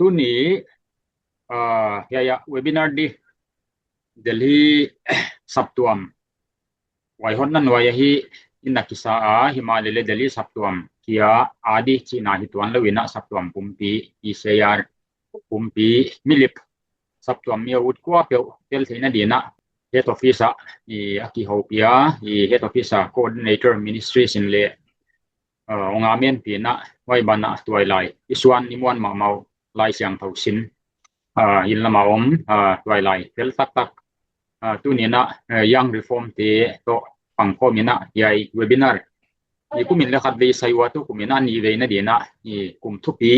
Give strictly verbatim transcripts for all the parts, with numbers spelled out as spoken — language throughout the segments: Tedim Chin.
tuni, ah, hiai ah webinar di Delhi saptuam huai hotna nuai ahi in a kisa a, himahleh leh Delhi saptuam kia a di cihna hi tuan lo in a, saptuam pumpi, E C I R pumpi, milip saptuam mi a ut kuapeuh tel theihna dingin a head office ah i a kihopih a, i head office ah coordinator ministry sin leh, ah, hong a menpi in a, huai ban ah tuailai i suan i muan mahmah uh Lai Siangtho sin, ah, inn lam a om, ah, tuailai fel taktak, ah, tuni in a, ah, Young Reformed te tawh pangkhawm in a, hiai webinar i kum in leh khatvei sai ua, tu kum in a nihveina dingin a, i kum thupi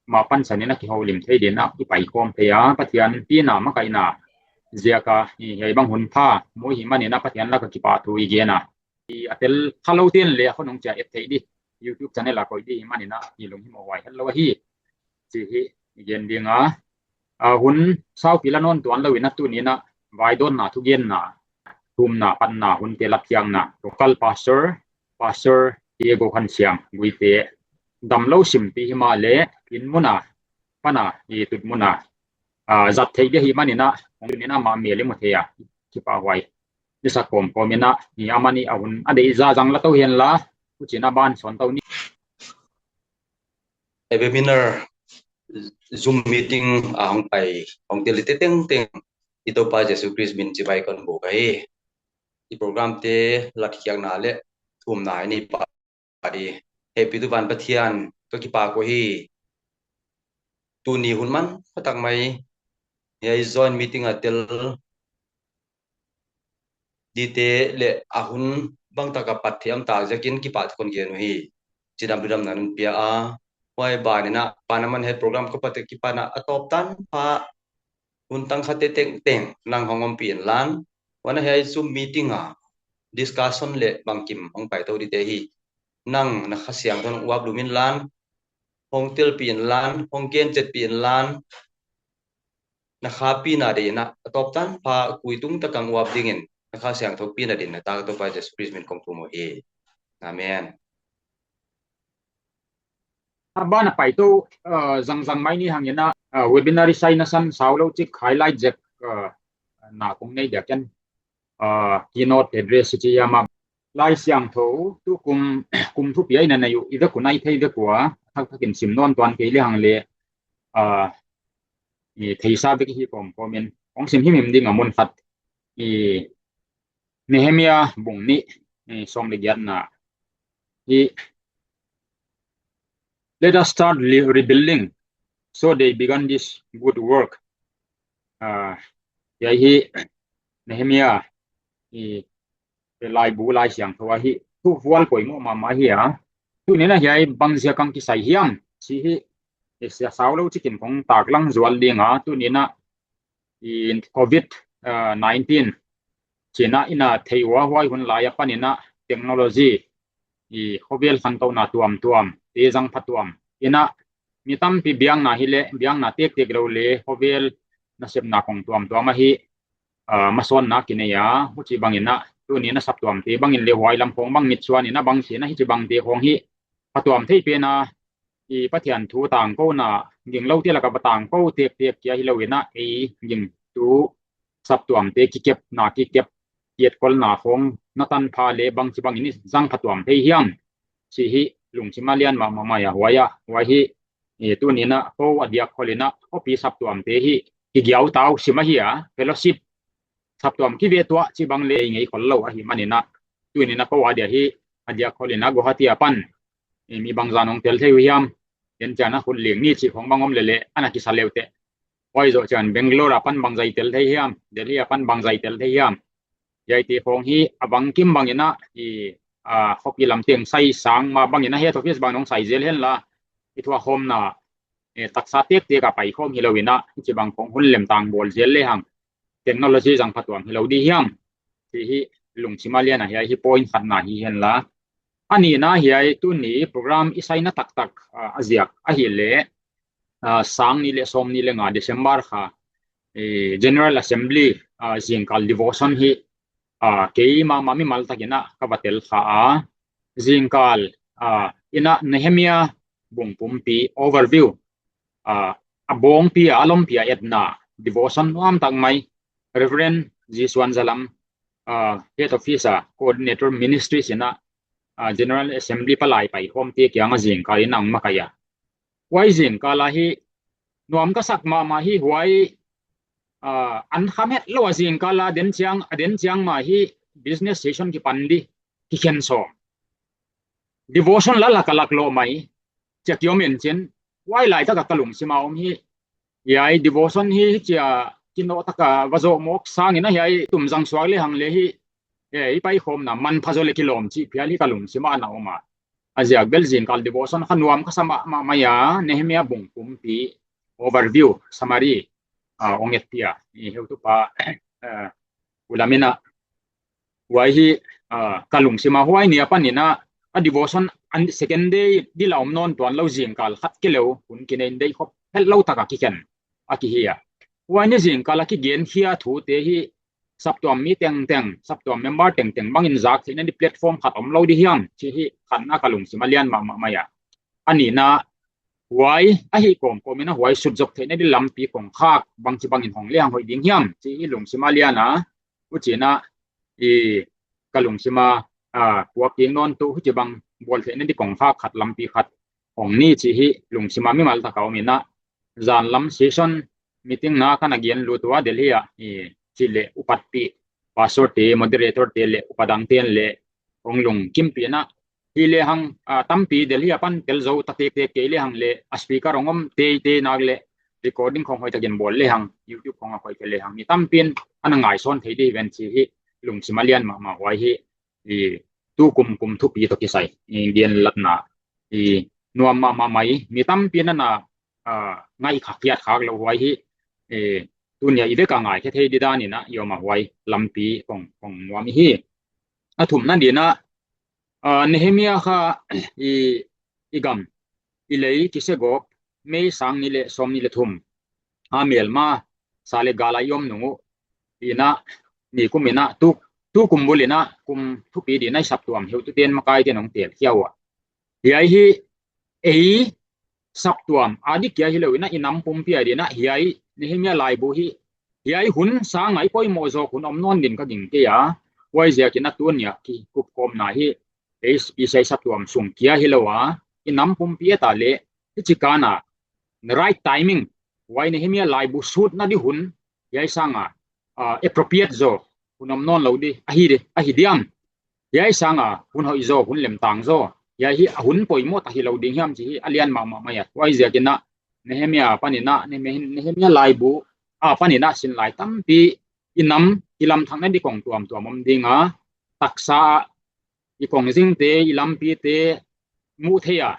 mah pansan in a kiholim thei dingin a i paikhawm thei a, Pathian pina makaihna ziak a i hiai bang hun pha mu ahih manin a Pathian lak ah kipahthu i gen a, i a tel kha lote'n leh a khonung ciang et theih di, YouTube channel ah koih di ahih manin a i lunghimawh huai het lo ahi, ci hi i gen ding a. Ah, hun saupi la nawn tuan lo in a, tuni in a vaidawnna, thugenna, thumna, panna hunte latkhiakna, local pastor, Pastor Diego Khan Siam Guite, damlou simpi himahleh inn mun a, pan a, i tut mun a, ah, zat theih di ahih manin a, hong in a amah mel i mu thei a, kipahhuai i sak kawmkawm in a, i amah in a hun a deih zah zang la to hen la, huchi'n a ban sawn to ni. Ei webinar Zoom meeting a hong pai, hong tel i te tengteng i Topa Jesu Khrist min chibai kon buk ahi. I program te latkhiakna leh thumna i nei pah di. Hehpihtu van Pathian, ka kipak uh hi. Tuni hun manpha tak mai hiai joint meeting a tel dite leh a hun bangtak a pat theih om tak ziakin kipahthu kon gen uh hi. Cidam ludamna non pia a, huai ban in a, pan a man hiai program ka pat kipan a, a tawp tanpha hun tang khat te tengteng nang hong ompih inla, huan a hiai Zoom meeting a discussion leh bangkim hong pai to dite hi. Nang na Kha Siangthou hong uap lum inla, hong telpih inla, hong gen chetpih inla, na Kha pina dingin a, a tawp tanpha kui tung tak a hong uap dingin na Kha Siangthou pina dingin na ta ka Topa Jesu Khrist min kong thum uh hi. Amen. A ban a pai to, ah, zangzang mai ni hang in a, ah, webinar i saina san sau lou chik highlight zek, ah, na kong nei dia ken, ah, keynote address i chi hiam a, Lai Siangtho tu kum, kum thupi a i na nei uh i vek uh, na i thei vek uh a, thakthak in sim nawn tuan kei lehang leh, ah, i theisa vek i hi kawmkawm in, kong sim himhim ding a mun khat, i Nehemiah bung nih, i sawm leh giatna, i "Let us start re-, rebuilding." So they began this good work. Ah, hiai hi Nehemiah i laibu, Lai Siangtho ahi, thuvual poimoh mahmah hi a. Tuni in a hiai bangziak a kisai hiam, ci hi, i sia sau lou chikin kong taklang zual ding a, tuni in a i covid, ah, nineteen ci in a i na thei uh a, huai hun lai a pan in a technology, i khovel khantouhna tuamtuam te zang phatuam in a, mi tampi biakna hileh, biakna tektek lou leh khovel nasepna khong tuamtuam ahi, ah, masawnna kinei a, huchibang in a, tuni in a saptuamte bang in leh huai lam khong bang mitsuan in a bang ci in a, hichibangte khong hi phatuam thei pen a, i Pathian thu tangkona, gingloute lak a va tangko tektek kia hi lou in a, ei gingtu saptuamte kikepna, kikep, kietkolna khong na tanpha leh bangchibang in i zang phatuam thei hiam, ci hi lungsim a lian mahmah mai a, huai a, huai hi, i tuni in a ko a diak khol in a, khopi saptuamte hi, kigiau tau sim ahi a, fellowship saptuam kive tuah chibang leh i ngei khol lou ahih manin a, tuni in a ko a dia hi, a diak khol in a Guwahati a pan i mi bangzah in hong tel thei uh hiam, en chiang a khut ling ni chih khong bang om leleh, a na kisa leuteh. Huai zoh chiang Bangalore a pan bangzah i tel thei hiam, Delhi a pan bangzah i tel thei hiam. Hiaite khong hi a bangkim bang in a, i, ah, khopi lam teng sai sang mah bang in a, head office bang in hong sai zel hen la, i thuakhawmna, eh, taksa tektek a paikhawm hi lou in a, hichibang khong hun lemtang bawl zel lehang technology zang phatuam hi lou di hiam, ci hi lungsim a lian a, hiai hi point khatna hi hen la. A nihna hiai tuni program i saina taktak, ah, a ziak ahihleh, ah, sang nih leh sawmnih leh nga December kha, eh, General Assembly, ah, zingkal devotion hi, ah, kei mahmah mimal tak in a ka va tel kha a, zingkal, ah, in a Nehemiah bung pumpi overview, ah, a bawngpi a, a lompi a etna devotion nuam tak mai Reverend Zisuan Zalam, ah, Head Office a Coordinator Ministry sinah, ah, General Assembly palai pai khawmte kiang a zingkal in ang makaih a. Huai zingkal a hi nuam ka sak mahmah hi. Huai, ah, an kham het lo a zingkal a den ciang, a den ciang mah hi business session kipan di kikhen sawm. Devotion la lak a lak lawh mai cia kiom in cin, huai laitak a ka lungsim a om hi. Hiai devotion hi cia kinawh tak a va zawh mawk sangin a hiai tumzang suak le hang le hi, eh, i paikhawmna manpha zaw le kilawm cih phial hi ka lungsim a na om a. A ziak bel zingkal devotion kha nuam ka sa mahmah mai a, Nehemiah bung kumpi overview, summary, ah, ong etpih a, i heutupa, eh, U Lam in a, huai hi, ah, ka lungsim a huai ni a panin a, a devotion an second day di la om nawn tuan lo, zingkal khat kei leh hun kinei in deih khop het lo tak a kikhen a kihi a. Huai ni zingkal a kigen khia thute hi saptuam mi tengteng, saptuam member tengteng bangin zak theihna di platform khat om lo di hiam cih hi khatna ka lungsim a lian mahmah mai a. A nihna, huai ahi kawmkawm in a huai sutzop theihna di lampi kongkhak bangci bangin hong le hang hoih ding hiam cih hi lungsim a lian a. Huci in a, i ka lungsim a, ah, puak kik nawn tu, huci bang bawl theihna di kongkhak khat, lampi khat hong ni cih hi lungsim a mimal tak a om in a. Zan lam session meeting na ka na gen lut ua, Delhi ah, i, cih leh upatpih pastor te, moderator te leh upa dangte'n leh hong lungkimpih in a, hi le hang, ah, tampi Delhi a pan tel zo ta tektek kei le hang leh, a speaker hong om teitei nak leh, recording khong hoihtakin bawl le hang, YouTube khong a hoih kei le hang, mi tampi in a na ngaihsawn thei di hi ven cih hi lungsim a lian mahmah huai hi. I, tu kum kum thupi tawh kisai, i, gen latna, i, nuam mahmah mai, mi tampi in a na, ah, ngaih khak khiat khak lo huai hi. I, tuni a i vek a ngaihkhe thei di dan in a i om a, huai lampi kong, kong nuam i hi. A thumna di in a, ah, Nehemiah kha, i, i gam, i lei kisia gawp May sang nih leh sawmnih leh thum a melma sa leh gal a i om nung uh, i na, nikum in a, tu, tu kum bul in a, kum thupi di in a i saptuam heutute'n, makaite'n hong tel khia ua. Hiai hi ei saptuam a di kia hi lo in a, i nam pumpi a di in a, hiai Nehemiah laibu hi, hiai hun sang a i poimoh zawk hun om nawn din ka gingta a. Huaiziakin a tuni a kikupkhawmna hi, ei, i saptuam sung kia hi lo a, i nam pumpi a ta leh, hici kan a right timing, huai Nehemiah laibu sutna di hun, hiai sang a, ah, appropriate zaw hun om nawn lo di ahi di, ahi diam? Hiai sang a hun hoih zaw, hun lemtang zaw, hiai hi a hun poimoh tak hi lo ding hiam cih hi a lian mahmah mai a. Huaiziakin a Nehemiah a panin a, Nehemi-, Nehemiah laibu a panin a sinlai tampi i nam kilamthakna di kong tuamtuam om ding a, taksa ah i kongzingte, i lampite muh theih a,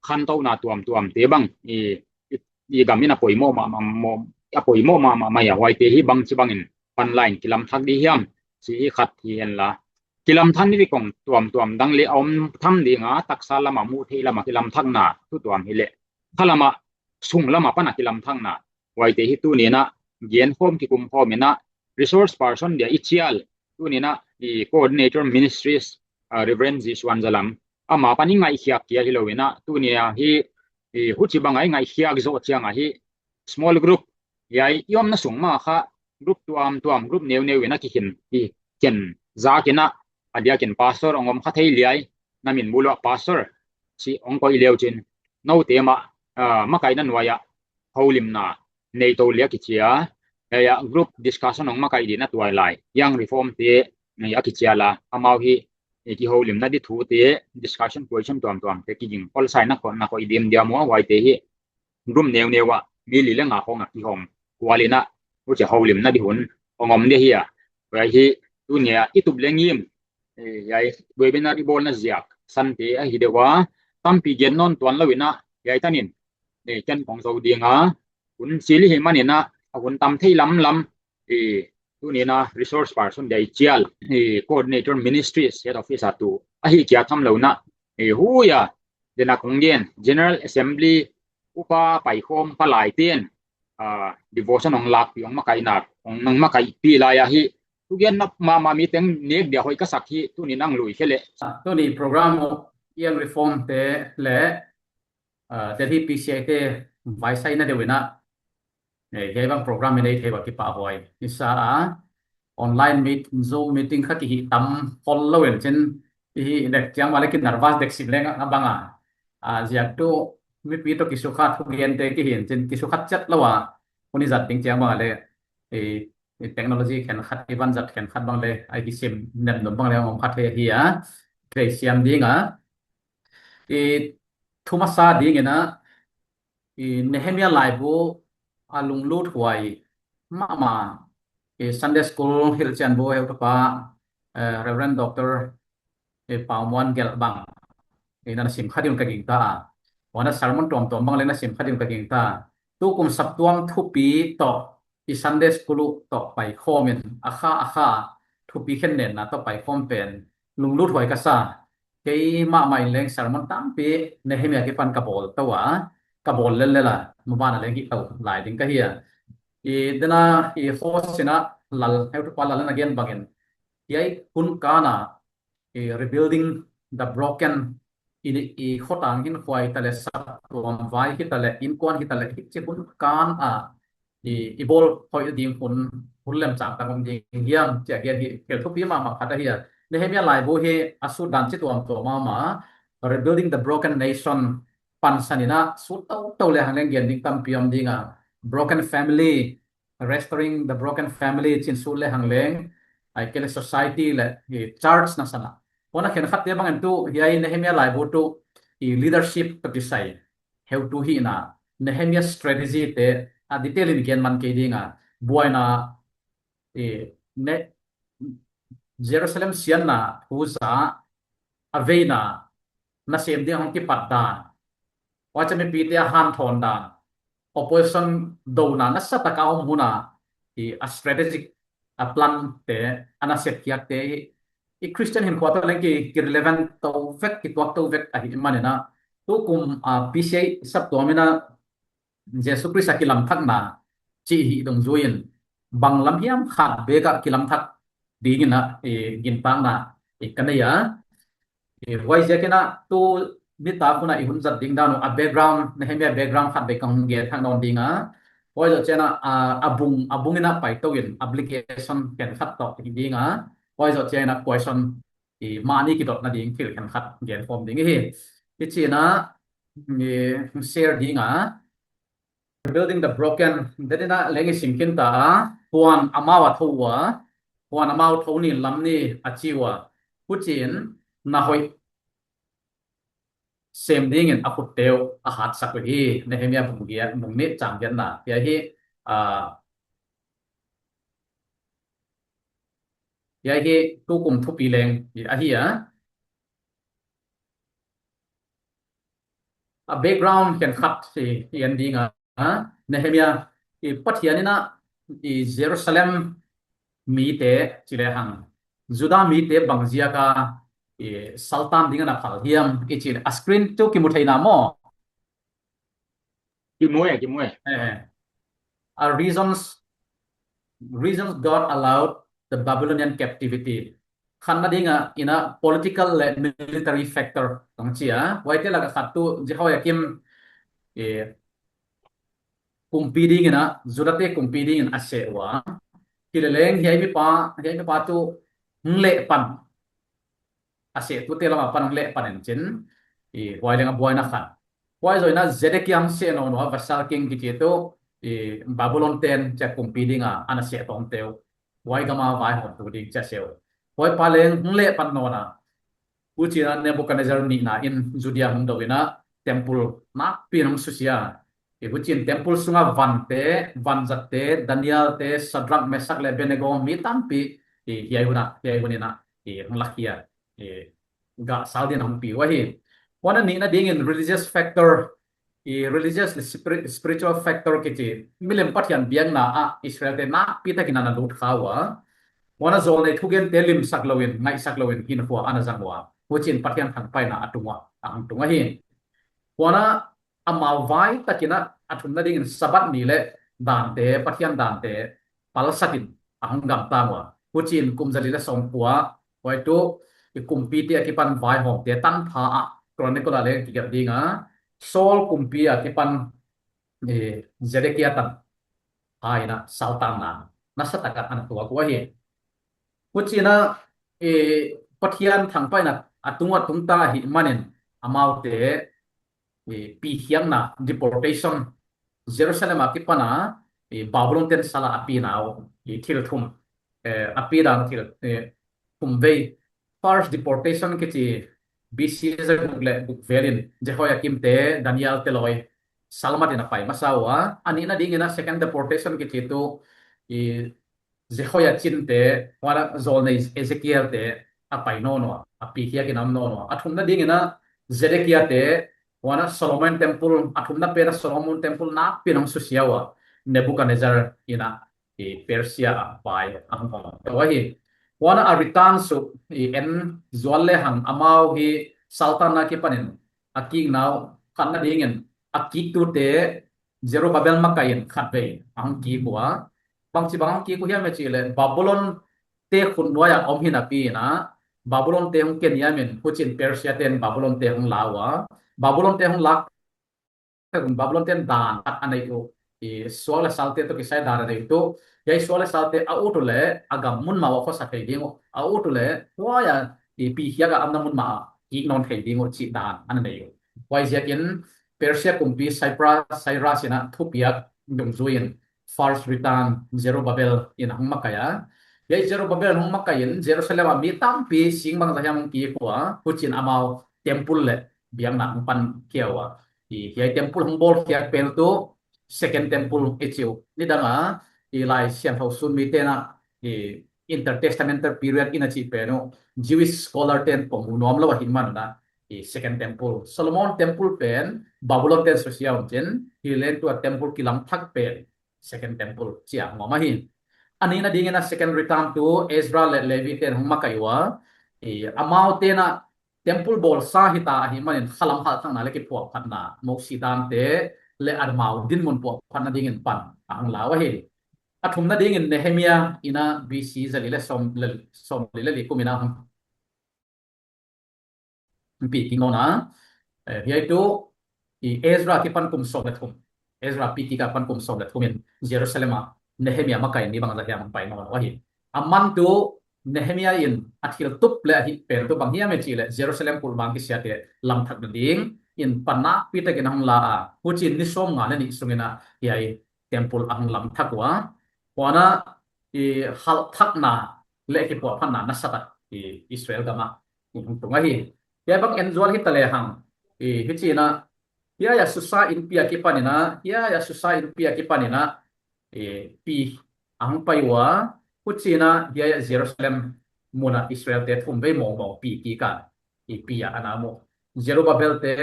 khantohna tuamtuamte bang i, i, i gam in a poimoh mahmah, mo-, a poimoh mahmah mai a, huaite hi bangci bangin panlai in kilamthak di hiam cih hi khat hi henla, kilamthak ni di kong tuamtuam dang leh a om tham ding a, taksa lam a, muh theih lam a kilamthakna thu tuam hi leh, kha lam a, sung lam a pan a kilamthakna, huaite hi tuni in a genkhawm, kikumkhawm in a, resource person dia i cial, tuni in a i coordinator ministries, ah, Reverend Zisuan Zalam, ama pan i ngaihkhiak kia hi lo in a, tuni a hi, i, huci bang a i ngaihkhiak zawh ciang a hi, small group, hiai i omna sung mah kha group tuamtuam, group neuneu in a kikhin, i, khen zak in a, a diakin pastor hong om kha thei liai, na min bul uah pastor cih hong koih le uh cin, noute mah, ah, makaihna nuai ah holimna nei to leh a kici a. Hiai ah group discussion hong makaih di in a, tuailai young reform te, eh, a kici a la, amau hi, eh, kiholimna di thute, discussion question tuamtuamte kiging khol sa in a, na koih diamdiam ua, huaite hi group neuneu ah mi li leh nga khawng a kihong kual in a, huci holimna di hun hong om di hi a. Huai hi tuni a i tup leh ngim, eh, hiai webinar i bawlna ziak sante ahi deuh a, tampi gen nawn tuan lo in a, hiai tanin, eh, ken kong zo ding a, hun cil i hih manin a, a hun tam thei lamlam, eh, tuni in a resource person dia i cial, eh, coordinator ministries head office a tu ahi kia tham lo in a, eh, huai a, den a kong gen General Assembly upa paikhawm palaite'n, ah, devotion hong lakpih, hong makaihna, hong nang makaihpih lai a hi, thugen na mahmah mi teng nek dia hoih ka sak hi, tuni in ang lui khe leh. Ah, tuni program uh young reform te leh, ah, Delhi P C I te vaisaina deuh in a, Eh, hiai bang program i nei thei ua kipahhuai i sa a, online meet, Zoom meeting kha kihi tam khol lo in cin, i hi dek ciang mah le ki nervous dek sim leng a bang a. A ziak tu mipi tawh kisukha, thugente kihi in cin kisukha ciat lo a, hun i zat ding ciang bang a le, i, i technology khenkhat, i van zat khenkhat bang le a i kisim nem num bang le a om kha thei hi a, thei siam ding a. I thu masa dingin a, i Nehemiah laibu a lunglut huai mahmah, i Sunday School hilhcianbu heutupa, eh, Reverend Doctor, eh, Pau Muan Gelh bang, i na na sim kha ding ka gingta a. Huan a sermon tuamtuam bang le na sim kha ding ka gingta. Tukum saptuam thupi tawh i Sunday School uh tawh paikhawm in a kha a kha thupi khen nenna tawh paikhawm pen lunglut huai ka sa. Kei mahmah in leng sermon tampi Nehemiah kipan ka bawl to a, ka bawl lellel a, maban a leng hih to lai ding ka hi a. I dena i host in a Lal, heutupa Lal in a gen bangin, hiai hun kan a, i rebuilding the broken, i, i khotang hinkhua hi ta le, saptuam vai hi ta le, innkuan hi ta le, hih ci hun kan a i, i bawl hoih ding hun, hun lemcang tak om ding hiam ci a gen hi. Thil thupi mahmah khat ahi a. Nehemiah laibu hi a sut dan ci tuamtuam mahmah. Rebuilding the Broken Nation pansan in a sut toto le hang leng gen ding tampi om ding a. Broken family, restoring the broken family cin sut le hang leng, ai kei le society le, i, church na san a. Huan a khenkhatte bangin tu hiai Nehemiah laibu tu i leadership tawh kisai heutu hihna, Nehemiah strategy te a detail in gen man kei ding a, buaina, i, ne, Jerusalem sianna thu za a veina nasem ding hong kipat dan, huai ciang mipite a hanthawn dan, opposition dona nasa taka om hun a, i, a strategic a plan te, a nasep khiakte hi, i Christian hinkhua tawh leng ki, ki relevant to vek, kituak to vek ahih manin a, tukum a P C A saptuam in a Jesu Khrist a kilamthakna cih hih dungzui in bang lam hiam khat bek ah kilamthak dingin a, i, gintakna i ka nei a. I, huaiziakin a tu nitak hun a i hun zat ding dan uh a background, Nehemiah background khat bek ka hong gen thak nawn ding a. Huai zoh ciang a, a, a bung, a bung in a paito in application khenkhat tawh hi ding a. Huai zoh ciang a question, i, mahni kidotna ding thil khenkhat gen khawm ding i hi. Hi ci in a, i, share ding a. Building the broken, den in a leng i sim khin ta a, huan amau a tho ua, huan amau tho ni lam ni a ci ua, hucin na hoih sem dingin a khutte uh a hatsak uh hi. Nehemiah bung giat, bung nih cang giatna. Hiai hi, a, hiai hi tukum thupi leng ahi a. A background khenkhat i, i en ding a, Nehemiah i Pathian in a, i Jerusalem mite ci le hang, Judah mite bang ziak a, i, saltan ding a na phal hiam i ci le, a screen tu kimu thei na maw? Kimu e, kimu e. Eh, a reasons, reasons God allowed the Babylonian captivity. Khatna ding a, in a political le military factor kong ci a. Huaite lak a khat tu Jehoiakim, eh, kumpi dingin a, Judate kumpi dingin a seh ua. Hi le leng hiai mipa, hiai mipa tu hong leh pan, a sehtute lam a pan hong leh pan in cin, i, huai leng a buaina khat. Huai zoh in a Zedekia hong seh nawn ua, vassal king kici tu, i, Babylon ten ciang kumpi ding a, a na seh tawmte uh, huai gam a vaihawmtu ding ci a seh uh. Huai pa leng hong leh pan nawn a, hucin a Nebuchadnezzar nihna in Judea hong do in a, temple nakpi in hong susia. I, hucin temple sung a vante, vanzatte, Daniel te, Shadrach, Meshach le Abednego, mi tampi, i, hiai hun a, hiai hun in a, i, hong lakhia, i, gah sal dingin hong pi uh ahi. Huan a nihna dingin religious factor, i, religious le spiri-, spiritual factor kici, milem Pathian biakna ah Israelte nakpi takin a na lut kha ua. Huan a zawlnei thugente limsak lo in, ngaihsak lo in, hinkhua a na zang ua. Hucin Pathian thangpaihna a tung ua, a hong tung ahi. Huan a amau vai takin a, a thumna dingin Sabbath ni le dante, Pathian dante palsak in a hong gamtang ua. Hucin kum zali le sawmkua, huai tu, i, kumpite a kipan vaihawmte tanpha ah Chronicle ah le kigelh ding a, Saul kumpi a kipan, i, Zedekia tan a ina saltanna nasa taka ana tuak uh ahi. Hucina, eh, Pathian thangpaihna a tung a tungta ahi manin amaute, eh, pikhiakna, deportation, Jerusalem a kipana, eh, Babylon ten sala a pina uh, eh, thil thum, eh, a pidan thil, eh, thum vei. First deportation kici B C zaguk le guk velin Jehoiakim te, Daniel te lawi salmatin a pai masa uh a, a nihna dingina second deportation kici tu, i Jehoiachin te, huana zawlnei Ezekiel te a pai nawn uh a, a pikhiakin a om nawn uh a. A thumna dingina Zedekia te, huana Solomon temple, a thumna pena Solomon temple nakpin hong susia uh a, Nebuchadnezzar ina, i Persia a vai a hong om uh ahi. Huana a return su i en zual le hang amau hi saltanna kipanin a kikna uh khatna dingin a kiktute Zerubbabel makaih in khatvei a hong kik uh a. Bangci bang hong kik uh hiam e cih leh Babylon te khut nuai a om hi napi ina Babylon te hong keniamin hucin Persia ten Babylon te hong la uh a. Babylon te hong lak Babylon ten dan khat a nei uh. I suak le salte tawh kisai dan a nei uh tu. Hiai suak le salte a ut uh leh a gam mun mah uh a khuasa thei ding uh. A ut uh leh huai a i pikhiak a omna mun mah a kik nawn thei ding uh cih dan a nei uh. Huai ziakin Persia kumpi Cyrus, Cyrus ina thupiak dungzui in first return Zerubbabel in hong makaih a. Hiai Zerubbabel hong makaih in Jerusalem a mi tampi sing bangzah hiam hong kik uh a. Hucin amau temple le biakna hong pan khia uh a. I hiai temple hong bawlkhiak pen uh tu second temple i ci uh. Nidanga i Lai Siangtho sun mite na i intertestamental period ina cih pen uh Jewish scholar ten pong uh nuam lo ahi man uh na i second temple. Solomon temple pen Babylon ten susia uh cin hi leng tua temple kilam thak pen second temple cia hong om ahi. A nihna dingina second return tu Ezra le Levi ten hong makaih uh a. I amau tena temple bawlsa hita ahi manin khalam halhthakna le kiphuahphatna Mosi dante le amau dinmun puahphatna dingin pan a hong la uh ahi. A thumna dingin Nehemia ina B C zali le sawm le, sawm li le li kum ina hong pi kik nawn a. Eh, hiai tu i Ezra kipan kum sawm le thum, Ezra pi kik a pan kum sawm le thum in Jerusalem a Nehemia makaih in ni bangzah hiam hong pai nawn uh ahi. A man tu Nehemia in a thil tup le a hih pen tu bang hiam e cih leh Jerusalem kulhbang kisiate lamthak nading in pan nakpi takin a hong la a. Hucin ni sawmnga le nih sungin a hiai temple a hong lamthak uh a. Huana i halhthakna le kiphuahphatna nasatak i Israel gam ah i hong tung ahi. Hiai bang en zual hita le hang i hici ina hiai a Susa innpi a kipan ina, hiai a Susa innpi a kipan ina i pi a hong pai uh a. Hucina hiai a Jerusalem mun a Israel te thum vei mawngmawng pi kik a, i pi a ana mu. Zerubbabel te,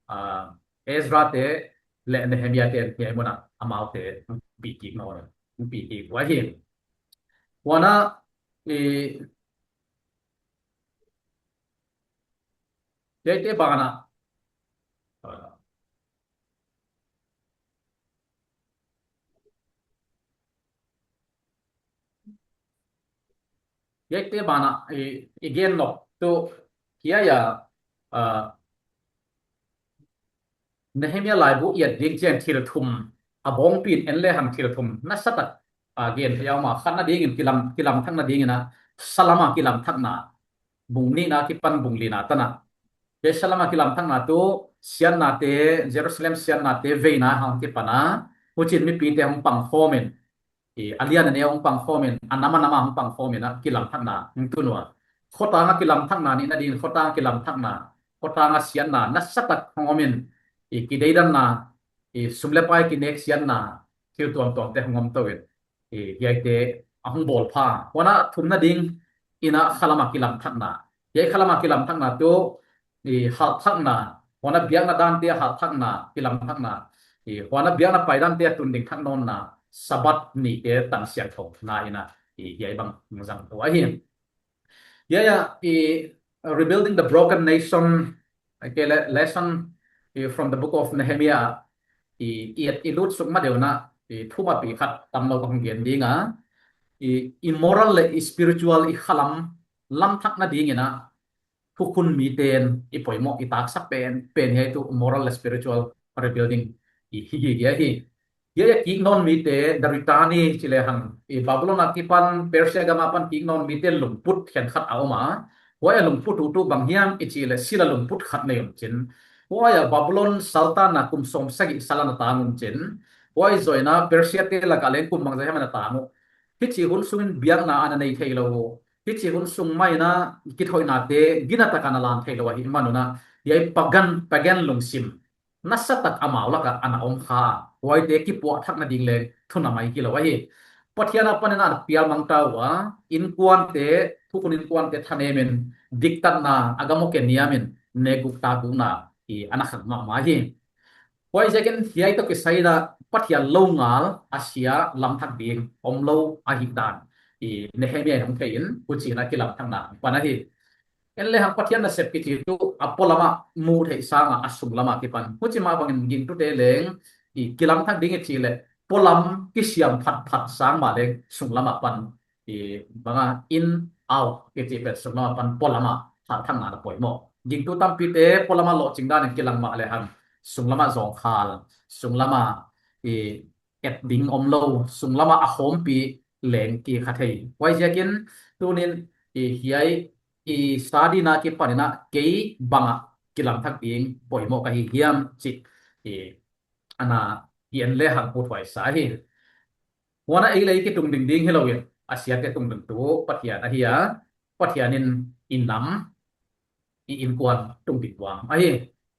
ah, Ezra te le Nehemia te hiai mun a amaute pi kik nawn, pi kik uh ahi. Huana i hiaite banah hiaite banah i, i gen nop tu hiai a, ah, Nehemia laibu i et ding ciang thil thum a bawngpi in en le hang thil thum nasatak a gen thei a om a. Khatna dingin kilam, kilamthakna dingin a salama kilamthakna bung nihna kipan bung lina tana. Hiai salama kilamthakna tu siatnate, Jerusalem siatnate veina hong kipana. Hucin mipite hong pangkhawmin i a lian a neu hong pangkhawmin, a nam a nama hong pangkhawmin a kilamthakna hong tun uh a. Khotanga kilamthakna nihna dingin khotanga kilamthakna, khotanga siatna nasatak hong omin i kideidanna, i sum le pai kinek siatna, thil tuamtuamte hong om to in i hiaite a hong bawlpha. Huana thumna ding ina khalama kilamthakna. Hiai khalama kilamthakna tu i halhthakna, huana biakna dante a halhthakna, kilamthakna, i huana biakna paidante a tunding thak nawnna, Sabbath nite tan siangthona ina i hiai bang zang uh ahi. Hiai a i Rebuilding the Broken Nation, okay, le, lesson i from the book of Nehemiah i, i, i lut suk ma deuh na i thuma pi khat tam lo ka hong gen ding a. I, i moral le i spiritual i khalam lamthakna dingin a thukhun miten i poimoh i taksa pen pen hiai tu moral le spiritual rebuilding i hi hi hi hi. Hiai a kik nawn mite, Daritani ci le hang, i Babylon a kipan Persia gam a pan kik nawn mite lungput khenkhat a om a. Huai a lungput uh tu bang hiam i ci le, sila lungput khat nei om cin. Huai a Babylon saltanna kum sawm sagih sal a na tang om cin. Huai zoina Persia te lak a leng kum bangzah hiam a na tang uh. Hichi hun sungin biakna a na nei thei lo uh. Hichi hun sung mah in a kithoihnate gina tak a na lan thei lo ahih man un a, hiai pagan, pagan lungsim nasatak amau lak ah a na om kha. Huaite kipuahthak nading leng thu na mai hi lo ahi. Pathian a panin a pial mang ta uh a, innkuante, thukhun innkuante thanemin, diktatna a gam uh keniamin, nekguk takgukna i a na khang mahmah hi. Huaiziakin hiai tawh kisai in a Pathian lo ngal a sia lamthak ding om lo ahih dan i Nehemiah in hong thei in, huchiin a kilamthakna pan ahi. En le hang Pathian nasep kici tu a pualam a muh theih sang a, a sunglam a kipan. Huchi mah bangin gingtute leng i kilamthak ding i ci le pualam kisiam phatphat sang mah leng sunglam a pan i bang a in out kici pen sunglam a pan pualam a halthakna na poimoh. Gingtu tampite pualam a lohching danin kilang mah le hang sunglam a zawngkhal, sunglam a i et ding om lo, sunglam a a khawmpi leng kikha thei. Huaiziakin tunin i hiai i Sardina kipanin a kei bang a kilamthak ding poimoh ka hi hiam cih i a na i en le hang uthuai sa hi. Huan a ei le ei kitung ding ding hi lo in, a siate tung ding tu Pathian ahi a, Pathian in i nam, i innkuan tung ding tuam ahi.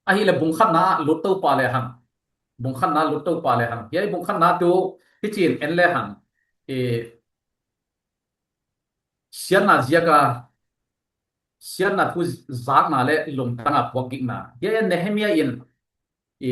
Ahi le bung khatna lut to pah le hang, bung khatna lut to pah le hang, hiai bung khatna tu hichiin en le hang, i siatna ziak a, siatna thu zakna le lungtang a puakgikna. Hiai Nehemiah in i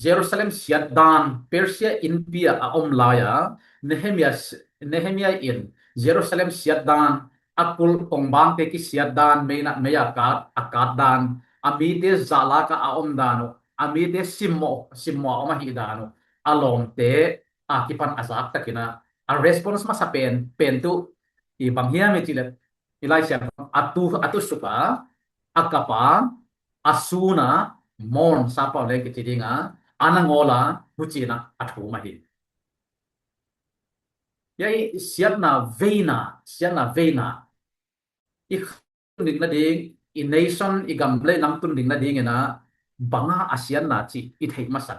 Jerusalem siat dan, Persia innpi a a om lai a, Nehemiah, Nehemiah in Jerusalem siat dan, a kulh kongbaangte kisiat dan, mei na, mei a kat, a kat dan, a mite zahlak a a om dan uh, a mite simmawh, simmawh a om ahih dan uh, a lawmte a kipan a zak takin a, a response masa pen, pen tu i bang hiam i ci le, i Laisiangthou a tu, a tu suk a, a kap a, a sun a, mourn, sap a le kici ding a, a na ngawl a, huchiin a a thum ahi. Hiai siatna veina, siatna veina i tun ding nading, i nation, i gam le nam tun ding nadingin a bang a a siatna cih i theih masa.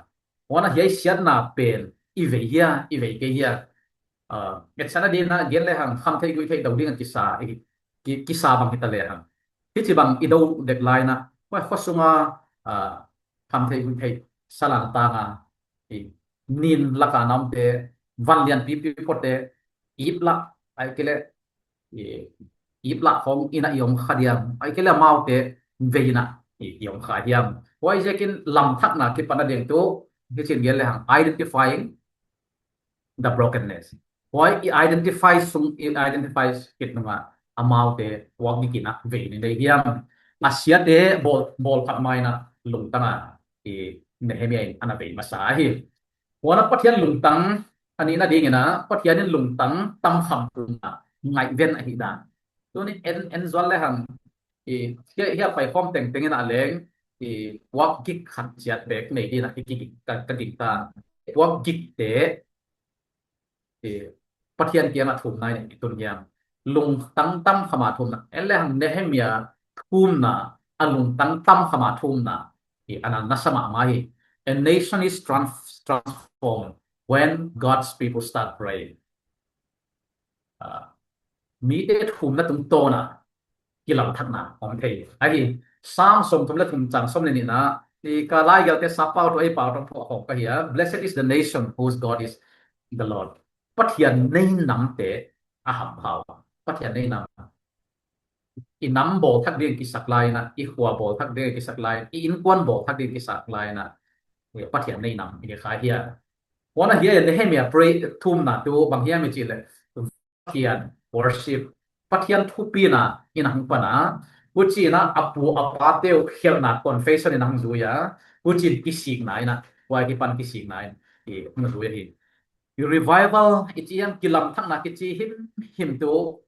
Huan a hiai siatna pen i vei hia, i vei kei hia. Ah, etsan a dingin a gen le hang khamtheih guihtheih do ding a kisa, i, ki, kisa bang hita le hang. Hichi bang i do dek lai in a, huai khua sung a, ah, khamtheih guihtheih sa lan tang a, i, nin lak a na omte, van lianpipi pawte, ip lah, ahih kei le, i, ip lah khong in a i om kha diam, ahih kei le amaute vei in a i, i om kha hiam. Huaiziakin lamthakna kipan a ding tu, hichiin gen le hang identifying the brokenness. Huai i identify sung, i identify khit nung a, amaute puakgik in a vei ni nei hiam. A siate bawl, bawl phat mai in a lungtang a i Nehemiah in a na vei masa ahi. Huan a Pathian lungtang, a nihna dingin a, Pathian in lungtang tam kham thumna ngaihven ahih dan. Tunin en, en zual le hang, i, hiai, hiai a paikhawm tengteng in a leng, i, puakgik khat ciat bek nei dingin a, i, ki, ki, ka, ka gingta. Puakgikte, i, Pathian kiangah thumna in i tun hiam. Lungtang tam kham a thumna. En le hang Nehemiah thumna, a lungtang tam kham a thumna i a na nasa mahmah hi. A nation is trans-, transformed when God's people start praying. Ah, mite thumna tungtawn a kilamthakna om thei ahi. Sam sawmthum le thum chang sawm le nihna, i ka laigelte sap pau tawh ei pau tawh phuah khawng ka hi a. Blessed is the nation whose God is the Lord. Pathian nei namte a hampha uh. Pathian nei nam. I nam bawlthak ding kisak lai in a, i khua bawlthak ding kisak lai, i innkuan bawlthak ding kisak lai in a, Pathian nei nam i kha hi a. Huan a hiai Nehemiah pray thumna tu bang hiam i ci le, Pathian worship, Pathian thupina in a hong pan a, huchiin a a pu a pate uh khelhna confession in a hong zui a, huchiin kisikna in a, huai kipan kisikna in i hong zui ahi. I revival i ci hiam, kilamthakna kici himhim tu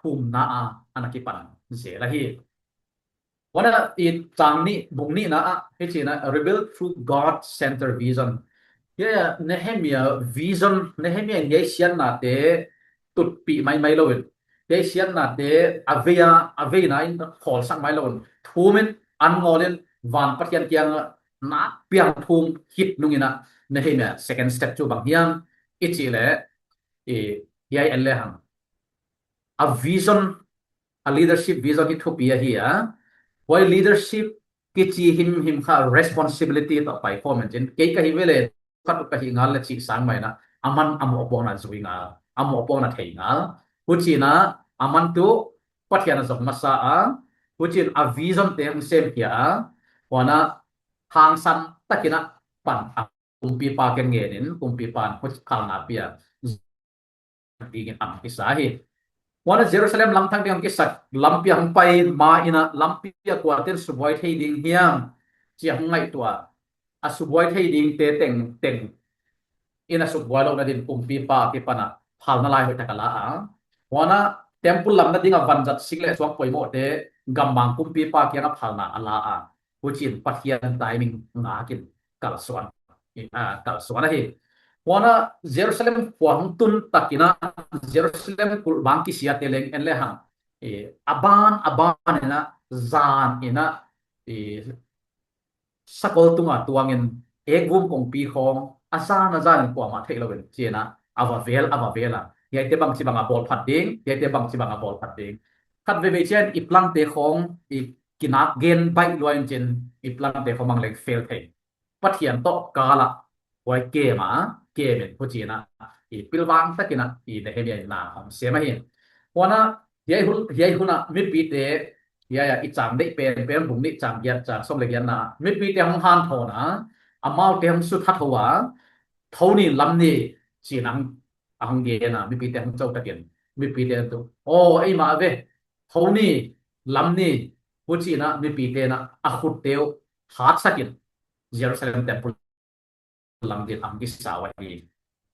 thumna a a na kipan zel ahi. Huan a i chang nih, bung nihna ah, hichiin a rebuild through God-centered vision. Hiai ah Nehemiah vision, Nehemiah in hiai siatnate tutpih maimai lo in, hiai siatnate a vei a, a veina in khawlsak mai lo in, thum in, an ngawl in, van Pathian kiangah nakpi a thum khit nungin ah, Nehemiah second step cu bang hiam i cih leh, i, hiai en le hang. A vision, a leadership vision hi thupi ahi a. Huai leadership kici himhim kha responsibility tawh pai khawm in cin, kei ka hi vele khat ka hi ngal le cih sang mai in ah, aman a mawhpuakna zui ngal, a mawhpuakna thei ngal. Huci in ah aman tu Pathian a zong masa a, huci in a vision te hong semkhia a, huan ah hangsan takin ah pan a, kumpipa kiang ngen in, kumpipa in huci phalna pia dingin a kisa hi. Huan ah Jerusalem lamthang ding a kisak lampi a hong pai ma in ah, lampi a kuate'n subuai thei ding hiam ci a hong ngaihtuah a, subuai thei dingte tengteng in a sukbuai lohna din kumpipa kipan ah phalna lai hoihtak a la a. Huan ah temple lam nading a vanzat sik le suang poimawhte gammang kumpipa kiangah phalna a la a. Huci in Pathian timing ngakin kalsuan, ah, kalsuan ahi. Huan ah Jerusalem khua hong tun takin ah, Jerusalem kulhbang kisiate leng en le hang, i, a ban a ban in ah, zan in ah, i, sakol tunga tuangin ekvum kongpi khawng a zan a zan in kuamah theih lo in ci in ah, a va vel, a va vel a. Hiaite bangci bang a bawl phat ding, hiaite bangci bang a bawl phat ding. Khat veivei ciang i plante khawng i kinak gen baih luai in cin, i plante khawng bang leng fail thei. Pathian tawh kal ah huai kem a, kem in huci in ah, i, pilvang takin ah, i, Nehemiah in na hong sem ahi. Huan ah hiai hun, hiai hun ah mipite, hiai ah i cang deih penpen, bung nih cang giat, cang sawm le giatna, mipite hong hanthawn a, amaute hong suthatho a, tho ni, lam ni ci in ah hong, a hong gen a, mipite hong co takin, mipite tu, aw, eimah ve, tho ni, lam ni, huci in ah mipite in ah a khutte uh hatsak in Jerusalem temple lam din a hong kisa uh ahi,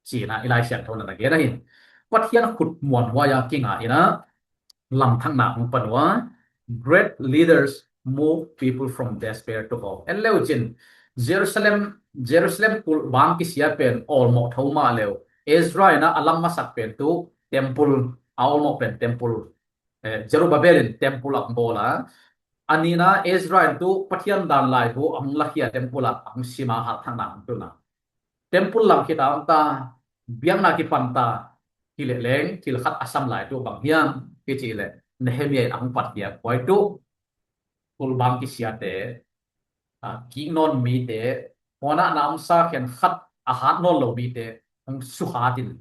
ci in ah i Lai Siangtho in ah na gen ahi. Pathian khut muanhuai a kinga in ah lamthakna hong pan uh a, great leaders move people from despair to hope. En le uh cin, Jerusalem, Jerusalem kulhbang kisia pen awlmawh tho mah le uh, Ezra in ah a lam masak pen tu temple, a awlmawh pen temple, eh, Zerubbabel in temple a hong bawl a, a nihna Ezra in tu Pathian dan laibu a hong lakhia, temple ah a hong sim a, halhthakna hong tun a. Temple lam khit a hong ta, biakna kipan ta, hi leh leng thil khat a sam lai tu bang hiam i cih leh, Nehemiah in a hong patkhiak huai tu kulhbang kisiate, a, kik nawn mite, huan ah na omsa khenkhat a hat nawn lo mite hong suhat in,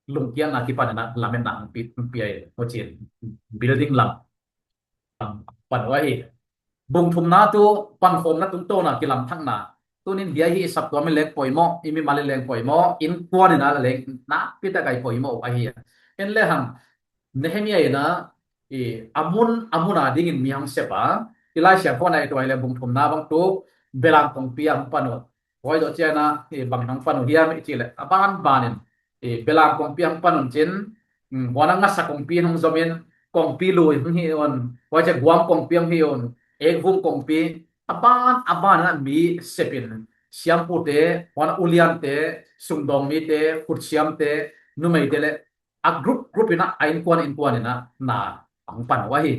lungkiatna kipan in ah lametna hong pi, hong pia in, huci in building lam pan uh ahi. Bung thumna tu pankhawmna tungtawn a kilamthakna. Tuni in hiai hi i saptuam in leng poimawh, i mimal in leng poimawh, innkuan in ah leng nakpi tak a i poimawh uh ahi. En le hang, Nehemiah in ah, i, a mun a mun a dingin mi hong sep a, i Lai Siangtho in ah i tuai le bung thumna bang tu belam kongpi a hong pan uh. Huai zawh ciang in ah, i, bang hong pan uh hiam i cih leh, a banban in, i, belam kongpi hong pan un cin, mm, huan ah ngasa kongpi hong zom in, kongpi lui hong hi un, huai ciang guam kongpi hong hi un, ekvum kongpi, a ban a ban in ah mi sep in, siampute, huan ah uliante, sungdawng mite, khutsiamte, numeite le a group group in ah, a innkuan innkuan in ah na a hong pan uh ahi.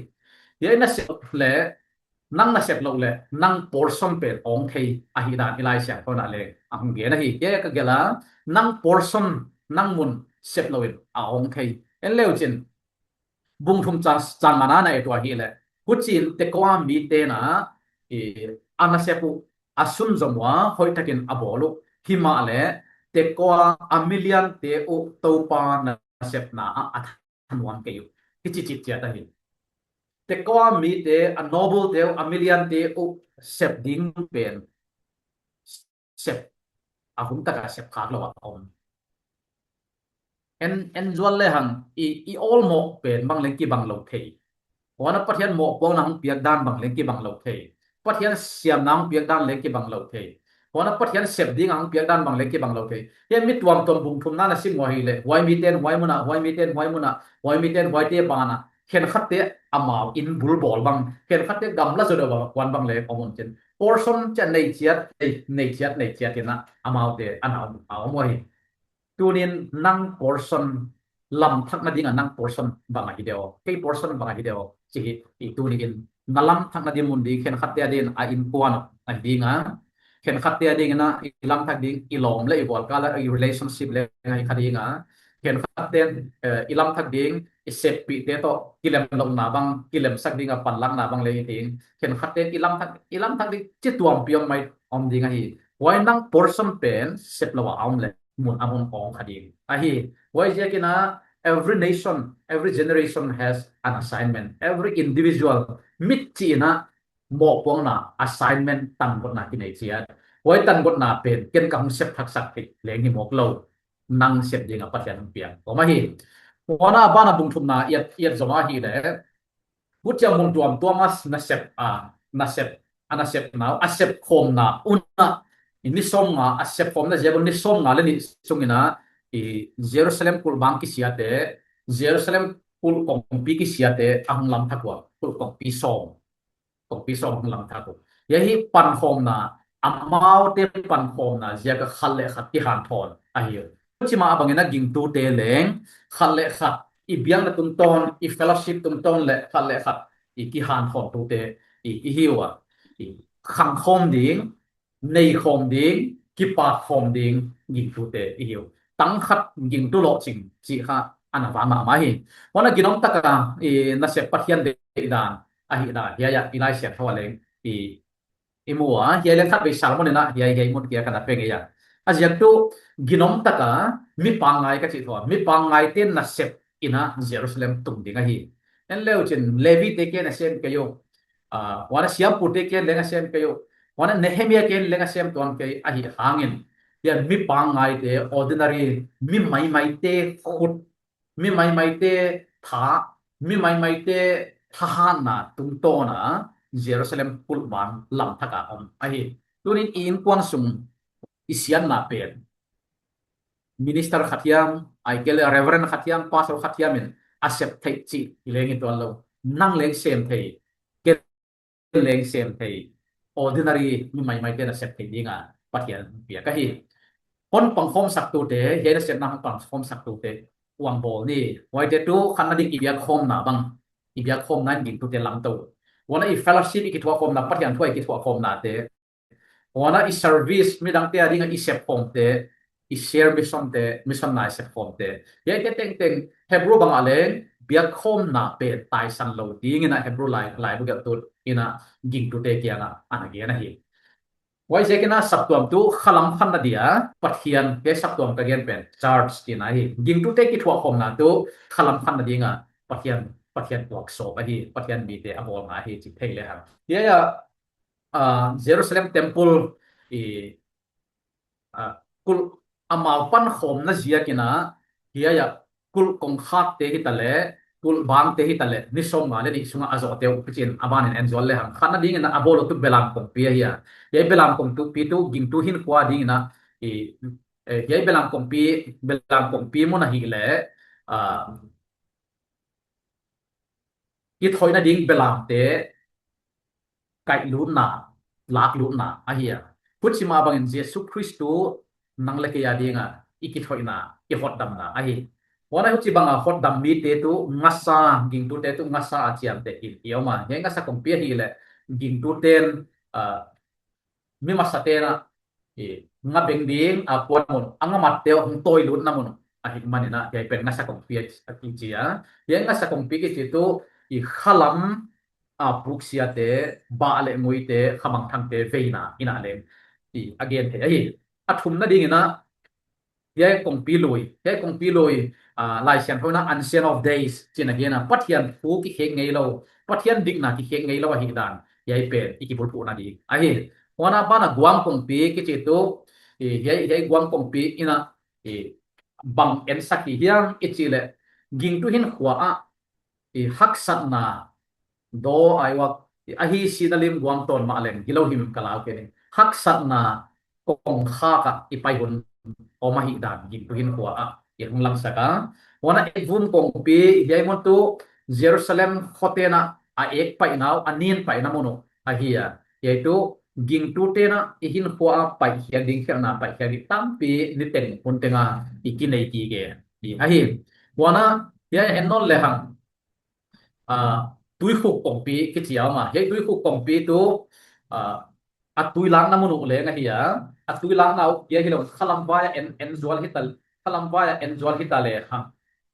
Hiai na sep le, nang na sep loh le, nang portion pen awng thei ahihdan i Lai Siangtho in ah leng a hong gen ahi. Hiai ka gelh a, nang portion, nang mun sep loh in a awng thei. En le uh cin, bung thum cang, cang ngana na et uh ahih leh, huci in Tekoa mite in ah, i, a nasep uh a sunzom uh a, hoihtakin a bawl uh. Himahleh Tekoa a miliante uh Toupa nasepna ah a thanuam kei uh. Hici cih ciat ahi. Tekoa mite, a noble te uh, a miliante uh sep ding pen sep a hun taka sep khak lo a om. En, en zual le hang, i, i awlmawh pen bang leng kibang lo thei. Huan ah Pathian mawhpuakna hong piak dan bang leng kibang lo thei. Pathian siamna hong piak dan leng kibang lo thei. Huan ah Pathian sep ding a hong piak dan bang leng kibang lo thei. Hiai mi tuamtuam bung thumna na sim uh ahih leh, huai mite in huai mun ah, huai mite in huai mun ah, huai mite in huaite ban ah, khenkhatte amau inn bul bawl bang, khenkhatte gamla zaw deuh bang a kuan bang leng om un cin. portion ciah nei ciat, nei, nei ciat, nei ciat inah amaute a na om, a om uh hi. Tunin nang portion lamthak nadinga nang portion bang ahi deuh, kei portion bang ahi deuh ci hi. I tuni in na lamthak nading mun ding khenkhatte a dingin a innkuan uh ahi dinga, khenkhatte a dingin ah i lamthak ding i lawm le i vualkal le i relationship le ngai kha dinga, khenkhatte in, eh, i lamthak ding i seppihte tawh kilem lohna bang, kilemsak dinga panlakna bang le i ding, khenkhatte in i lamthak, i lamthak ding ci tuampi om mai om ding ahi. Huai nang portion pen sep lo a om le mun a hun awng kha ding ahi. Huai ziakin ah every nation, every generation has an assignment. Every individual mit ci inah mawhpuakna, assignment, tangkotna kinei ciat. Huai tangkotna pen ken ka hong sep thaksak theih leng hi mawk lo. Nang sep dinga Pathian hong piak om ahi. Huana bana bung thumna iat, iat zong ahi le, hucia mun tuamtuam a nasep, a nasep, a nasepna uh, a sepkhawmna unah i ni sawmnga, a sepkhawmna ziak un ni sawmnga le nih sungin ah i Jerusalem kulh bang kisiate, Jerusalem kulh kongpi kisiate a hong lamthak uh a, kulh kongpi sawm, kongpi sawm a hong lamthak uh. Hia hi pankhawmna, amaute pankhawmna ziaka khat le khat kihanthawn ahi uh. Cima a bangin a gingtute leng khat le khat i biakna tungtawn, i fellowship tungtawn le khat le khat i kihanthawn tute i, i hi uh a, i khangkhawm ding, neikhawm ding, kipakkhawm ding gingtute i hi uh. Tang khat gingtu lawhcing cih kha a na vang mahmah hi. Huana ginom taka i nasep Pathian deihdan ahihna hiai ah i Lai Siangtho ah leng i, i mu a, hiai leng khatvei sermon inah hiai, hiai mun kia ka na pe ngei a. A ziak tu ginom taka mi pangngai ka cih thu a, mi pangngaite nasep inah Jerusalem tung ding ahi. En leu cin Levite kia na sem kei uh, ah, huana siampute kia leng a sem kei uh, huana Nehemia kia leng a sem tuan kei ahi hangin, hian mi pangngaite, ordinary, mi maimaite khut, mi maimaite tha, mi maimaite thahatna tungtawna Jerusalem kulh bang lamthaka om ahi. Tunin i innkuan sung i siatna pen minister khat hiam, ahih kei leh reverend khat hiam, pastor khat hiam in a sep theih cih i leng hi tuan lo. Nang leng sem thei, ken leng sem thei, ordinary mi maimaite na sep thei dinga Pathian piak ahi. Hon pangkhawmsak tute, hiai na sepna hon pangkhawmsak tute uang bawl ni. Huaite tu khatna ding i biakkhawmna bang, i biakkhawmna in gingtute lamto. Huana i fellowship i kithuahkhawmna, Pathian thu a i kithuahkhawmnate, huana i service midangte a dinga i sepkhawmte, i share missionte, mission na i sepkhawmte, hiaite tengteng Hebrew bangah leng biakkhawmna pen taisan lo dingin a Hebrew lai, laibu gelhtu inah gingtute kiangah a na gen ahi. Huaiziakin a saptuam tu khalam khanna dia Pathian, hiai saptuam ka gen pen church tina hi. Gingtute kithuahkhawmna tu khalam khanna dinga Pathian, Pathian tuaksawp ahi, Pathian mite a bawlna ahi ci thei le hang. Hiai ah, ah, Jerusalem temple i, ah, kulh amau pankhawmna ziakin a, hiai ah kulh kongkhakte hi ta leh, kulh bangte hi ta leh, ni sawmnga le nih sungah a zawhte uh kicin a banin en zual le hang. Khatna dingin a bawl uh tu belam kongpi ahi a. Hiai belam kongpi tu gingtu hinkhua dingin a, i, eh, hiai belam kongpi, belam kongpi mun ahih leh, ah, i thoihna ding belamte kaihlutna, laklutna ahi a. Hucima bangin Jesu Khrist tu nang le kei a dinga i kithoihna, i hotdamna ahi. Huana huci banga hotdam mite tu ngasa, gingtute tu ngasa a ciamteh in i om a. Hiai ngasa kongpi ahih leh gingtuten, ah, mi masaten a, i, nga beng ding a puan mun, a nga matte uh hong tawi lutna mun ahih manin a, hiai pen ngasa kongpi a kici a. Hiai ngasa kongpi kici tu i khalam a puksiate, bah le nguite, khamangthangte veina in a leng i a gen thei ahi. A thumna dingin a, hiai kongpi lui, hiai kongpi lui, ah, Lai Siangtho in a Ancient of Days cih a gen a, Pathian thu kikhek ngei lo, Pathian dikna kikhek ngei lo ahihdan hiai pen i kibulphuhna ding ahi. Huana bana guang kongpi kici tu, i, hiai, hiai guang kongpi in a, i, bang ensak hi hiam i cih leh gingtu hinkhua ah i haksatna daw ai uak, i, ahi sihna lim guang tawn mah leng gilo him ka lau kei ni. Haksatna kongkhak ah i pai hun om ahihdan gingtu hinkhua ah i hong langsak a. Huana ekvum kongpi hiai mun tu Jerusalem khuaten a a ek paihna uh, a nin paihna mun uh ahi a. Hiai tu gingtute na i hinkhua a paihkhiak ding, khelhna paihkhiak ding tampi niteng hun tenga i kinei kik e. I ahi, huana hiai en nawn lehang, a, tuikhuk kongpi kici a om a, hiai tuikhuk kongpi tu, a, a tui lakna mun uh leng ahi a, a tui lakna uh hiai hi lo, khalam vai a en, en zual hita, khalam vai a en zual hita lehang,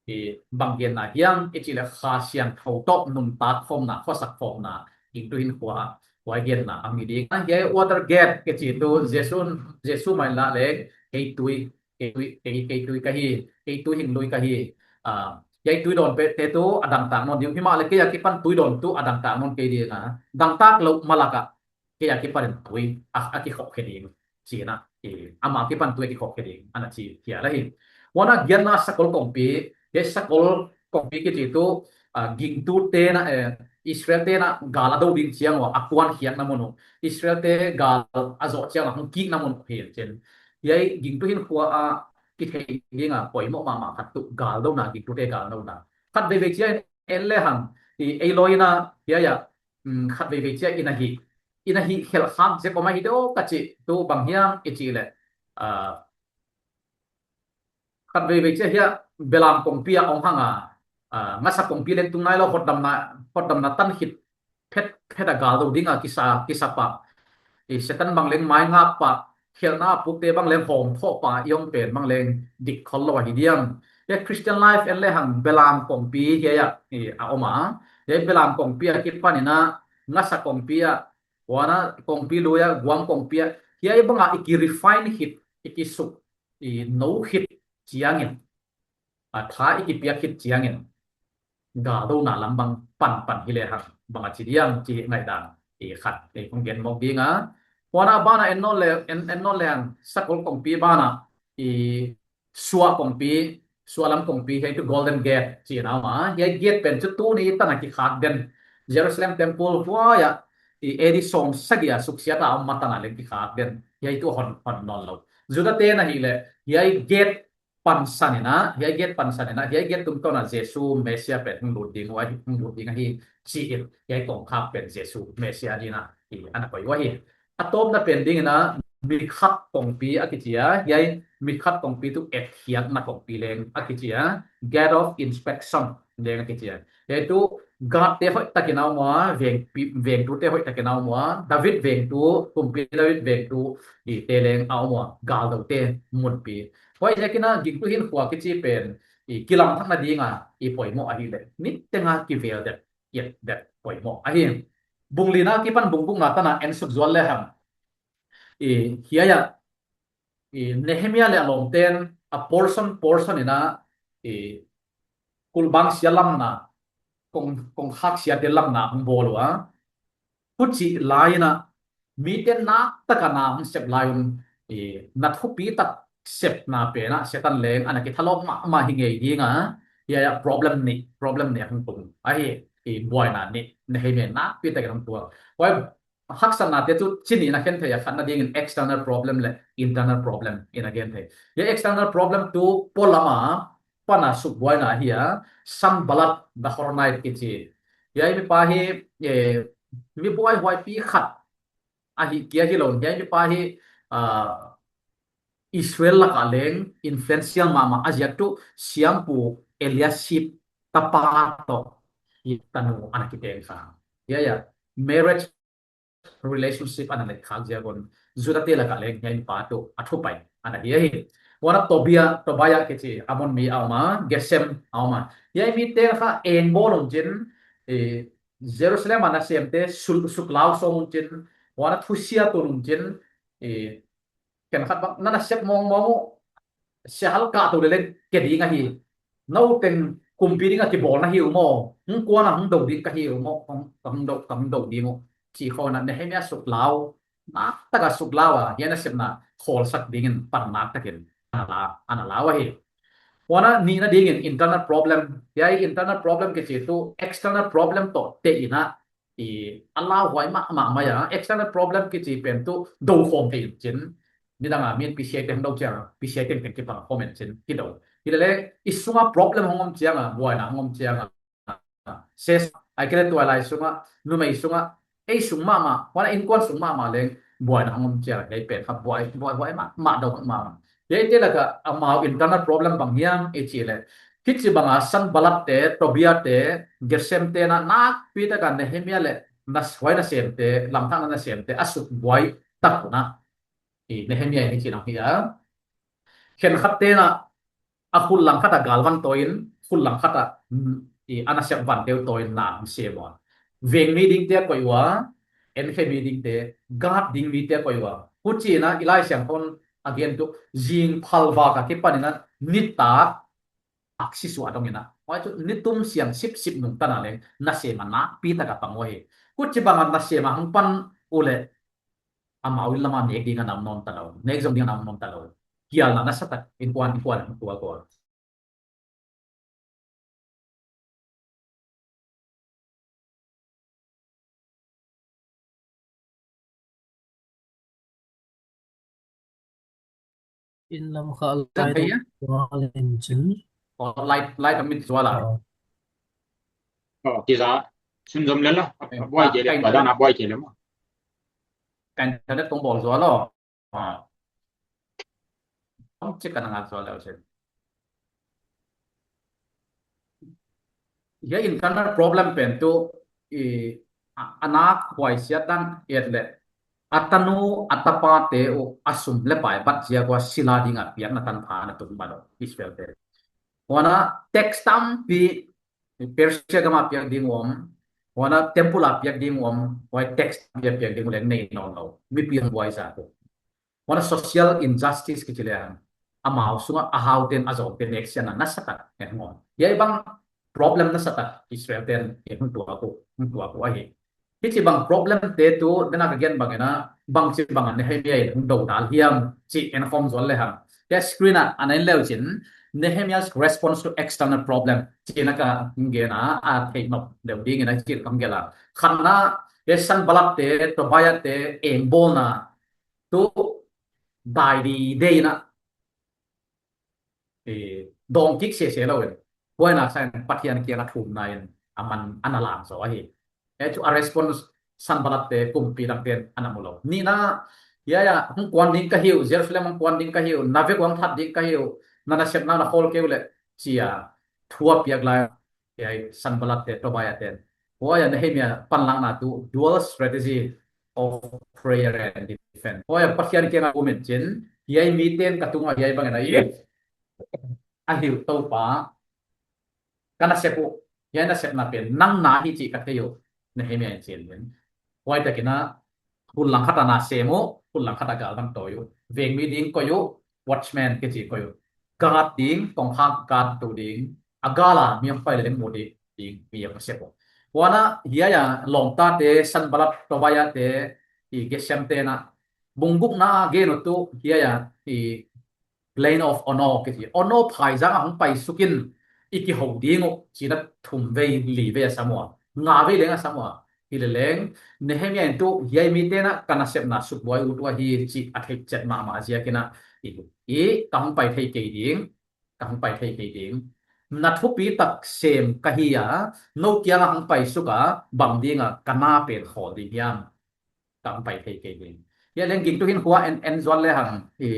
i bang genna hiam i cih leh Kha Siangtho tawh nuntak khawmna, khuasak khawmna, gingtu hinkhua ah huai genna a om ding. Hiai Watergate kici tu Jesu, Jesu mah in lah leng, kei tui, kei tui, kei, kei tui ka hi, kei tui hing lui ka hi. A, kei tui dawn pete tu a dangtak nawn ding, himahleh kei a kipan tui dawn tu a dangtak nawn kei ding a, dangtak loh malak ah kei a kipan tui a, a kikhawhkhe ding, ci-in ah, i, ama kipan tui a kikhawhkhe ding ana ci hial ahi. Huana giatna sakol kongpi, hiai sakol kongpi kici tu, a, gingtute na, eh, Israelte na gal a do ding ciang ua a kuankhiakna mun uh, Israelte gal a zawh ciang a hong kikna mun uh hi cin. Hiai gingtu hinkhua a kithei ding a poimoh mahmah khat tu galdona, gingtute galdona. Khat veivei ciang en lehang, i, ei lawi in ah hiai ah, mm, khat veivei ciang i na hih, i na hih khelh khak zek om ahi deuh ka cih tu bang hiam i cih leh, a, khat veivei ciang hiai Belam kongpi ah om hang a, a, ngasa kongpi leng tung nai lo, hotdamna, hotdamna tan khit phet, phet a galdo ding a kisa, kisa pah. I Satan bang leng mai ngap pah, khelhna a pukte bang leng hawm thawh pah, i om pen bang leng dik khol lo ahi diam. Hiai Christian life en lehang Belam kongpi hiai ah, i, a om a. Hiai Belam kongpi a kipan in ah ngasa kongpi ah, huana kongpi lui ah, guam kongpi ah, hiai bang a i ki refine khit, i kisuk, i no khit ciangin, a, tha i kipiak khit ciangin galdona lam bang panpan hi lehang bang a ci diam cih ngaihdan i khat i kong gen mawk ding a. Huana a ban ah en nawn le, en, en nawn lehang sakol kongpi ban ah i Suah kongpi, Suah lam kongpi, hiai tu Golden Gate ci-in a om a. Hiai gate pen cu tuni tan a kikhak den. Jerusalem temple huai ah i A D sawm sagih a suksiat a om ma tan a leng kikhak den. Hiai tu hon, hon nawn lo. Judate na hih leh hiai gate pansan in ah, hiai gate pansan in ah, hiai gate tungtawn ah Jesu Messiah pen hong lut ding uh ahi, hong lut ding ahi ci-in, hiai kongkhak pen Jesu Messiah ding in ah, i, ana koih uh ahi. A tawpna pen ding in ah mikhat kongpi a kici a, hiai mikhat kongpi tu etkhiakna kongpi leng a kici a, gate of inspection leng a kici a. Hiai tu guard te hoih takin a om ua, veng, vengtute hoih takin a om ua, David vengtu, kumpi David vengtu, i, te leng a om ua, galdote munpi. Huaiziakin ah gingtu hinkhua kici pen i kilamthakna ding a i poimoh ahih leh niteng a kivel dek, i et dek poimoh ahi. Bung lina kipan bung gukna tan a en suk zual lehang, i, hiai ah, i, Nehemiah leh a lawmten a portion portion in ah, i, kulhbang sia lamna, kong, kongkhak siate lamna hong bawl ua. Hucih lai in ah mite naktak a na hong sep lai un, i, na thupi tak sepna pen ah Satan leng ana kithalawp mahmah hi ngei ding a. Hiai ah problem nih, problem nih hong tung ahi, i, buaina nih, Nehemiah nakpi takin hong tuak. Huai haksatnate cu ci nih in a khen thei a, khatna dingin external problem leh internal problem in a gen thei. Hiai external problem tu pualam a pan a sukbuaina ahi a, Sanballat the Horonite kici. Hiai mipa hi, eh, mi buaihuaipi khat ahi kia hi lo, hiai mipa hi, ah, Israel lakah leng influential mahmah a ziak tu siampu Eliashib tapa tawh i tanu ana kiteng kha. Hiai ah marriage relationship ana neih khak ziak un Judate lakah leng hiai mipa tu a thupai ana hi ahi. Huan a Tobiah, Tobiah kici Ammon mi a om a, Gesem a om a. Hiai mite kha eng bawl un cin, eh, Jerusalem a nasemte suk, suklau sawm un cin, huan a thusia tun un cin, eh, khenkhat bang na nasep mawngmawng uh, sia hal kah to leleng ke ding ahi. No teng kumpi ding a kibawl na hi uh maw? Hong kuan a hong do ding ka hi uh maw? Hong, ka hong do, ka hong do ding uh. Ci khawng in a Nehemiah suklau, naktak a suklau a, hiai nasepna khawlsak dingin pan naktakin ana la, ana lau ahi. Huan a nihna dingin internal problem, hiai internal problem kici tu external problem tawh teh in a, i, a lauhuai mahmah mai a, external problem kici pen tu do khawm thei in cin. Nidang a min P C I te hong do ciang a, P C I tengteng kipang khawm in cin, kido. Hi lele, i sung a problem hong om ciang a, buaina hong om ciang a, ses, ai kele tuailai sung a, numei sung a, ei sung mahmah, huan a innkuan sung mahmah leng, buaina hong om ciang, hei pen kha buai, buai, buai mah, mah dong mah. Hei te laka amau internal problem bang hiam i cih leh, hih ci banga Sanballat te, Tobiah te, Geshem te na nakpi taka Nehemiah le na suai nasem te, lamthang na nasem te a suk buai tak na. I Nehemiah hi ci nong hi a. Khenkhat tena a khut langkhat a galvan tawi in, khut langkhat a, mm, i a nasep van teu tawi in na sem ua. Veng mi ding te a koih ua, enkhe mi ding te, gat ding mi te a koih ua. Huci ina i Lai Siangtho in a gen tu, zing phalvak a kipan ina nitak aksi suah dong ina. Huai tu nitum siang sipsip nung tana leng nasem a nakpi taka pang ua hi. Huci banga nasem a hong pan uleh amau in lama nek ding a nam nawn ta lo, nek zong ding a nam nawn ta lo. Kialna nasatak, innkuan, innkuan, innkuan, innkuan. Inn lam kha lai dong, lai dong cin. Oh, lai, lai dong mit zual a. Oh. Oh, kiza. Sunzom le la. Eh, buai ke le, ka internet, badan a buai ke le mo. Ka internet kong bawl zual lo. Ah. Kong cik ka na ngat zual lo sin. Hia internal problem pen tu i a, a nak huai siat dan et le a tanu a tapa te uh a sum le pai bat zia kua sila dinga piakna tanpha na tung bat uh Israel te. Huana tax tampi Persia gama piak ding uh om, huana temple a piak ding uh om, huai tax tampi a piak ding uh leng nei nawn lo. Mipi hong buai zat uh. Huana social injustice kici leng amau sunga a hau ten a zong ten action a nasatak en hong om. Hiai bang problem nasatak Israel ten en hong tuak uh, hong tuak uh ahi. Hici bang problem te tu dena ka gen bang ina bangci banga Nehemiah in hong dodal hiam ci en khawm zual le hang. Hiai screen a ana en leu cin Nehemiah's response to external problem ci na ka hong gen a, a theih nop deuh ding ina hici ka hong gen a. Khatna, hiai Sanballat te, Tobiah te, engbawlna tu dai dide ina eh, dawng kik sese lo in. Huaina sang Pathian kianga thumna in a man ana lang zo ahi. Eh, cu a response Sanballat te kumpi dang ten ana mu lo. Nihna, ya, ya, hong kuan ding ka hi uh, Jerusalem hong kuan ding ka hi uh, na vek uh hong that ding ka hi uh, na nasepna na khawl kei uh leh, cia thu a piak lai, hiai Sanballat te, Tobiah ten. Huai a Nehemiah panlakna tu dual strategy of prayer and defense. Huai a Pathian kianga um in cin, hiai miten ka tungah hiai bangin a, a hi uh Topa, ka nasep uh, hiai nasepna pen nang na hi cih ka thei uh, Nehemiah in cin in. Huai takin a, hun langkhat a na sem uh, hun langkhat a galvan tawi uh, veng mi ding koih uh, watchman kici koih uh, guard ding, kongkhak guard tu ding, a gala mi hong pai leleng mu ding, ding mi hong sep uh. Huana hiai a lawmta te, Sanballat, Tobiah te, i Geshem te na, bung gukna a gen uh tu hiai a i plain of Ono kici. Ono phaizang a hong pai sukin i kiho ding uh cina thum vei, li vei a sam uh a, nga vei leng a sam uh a. Hi leleng Nehemiah in tu hiai mite na ka nasepna sukbuai ut uh ahi ci a theih ciat mahmah ziakin a i, i ka hong pai thei kei ding, ka hong pai thei kei ding. Na thupi tak sem ka hi a, no kianga hong pai suk a, bang dinga ka na pen khawl ding hiam? Ka hong pai thei kei ding. Hiai leng gingtu hinkhua en, en zual le hang, i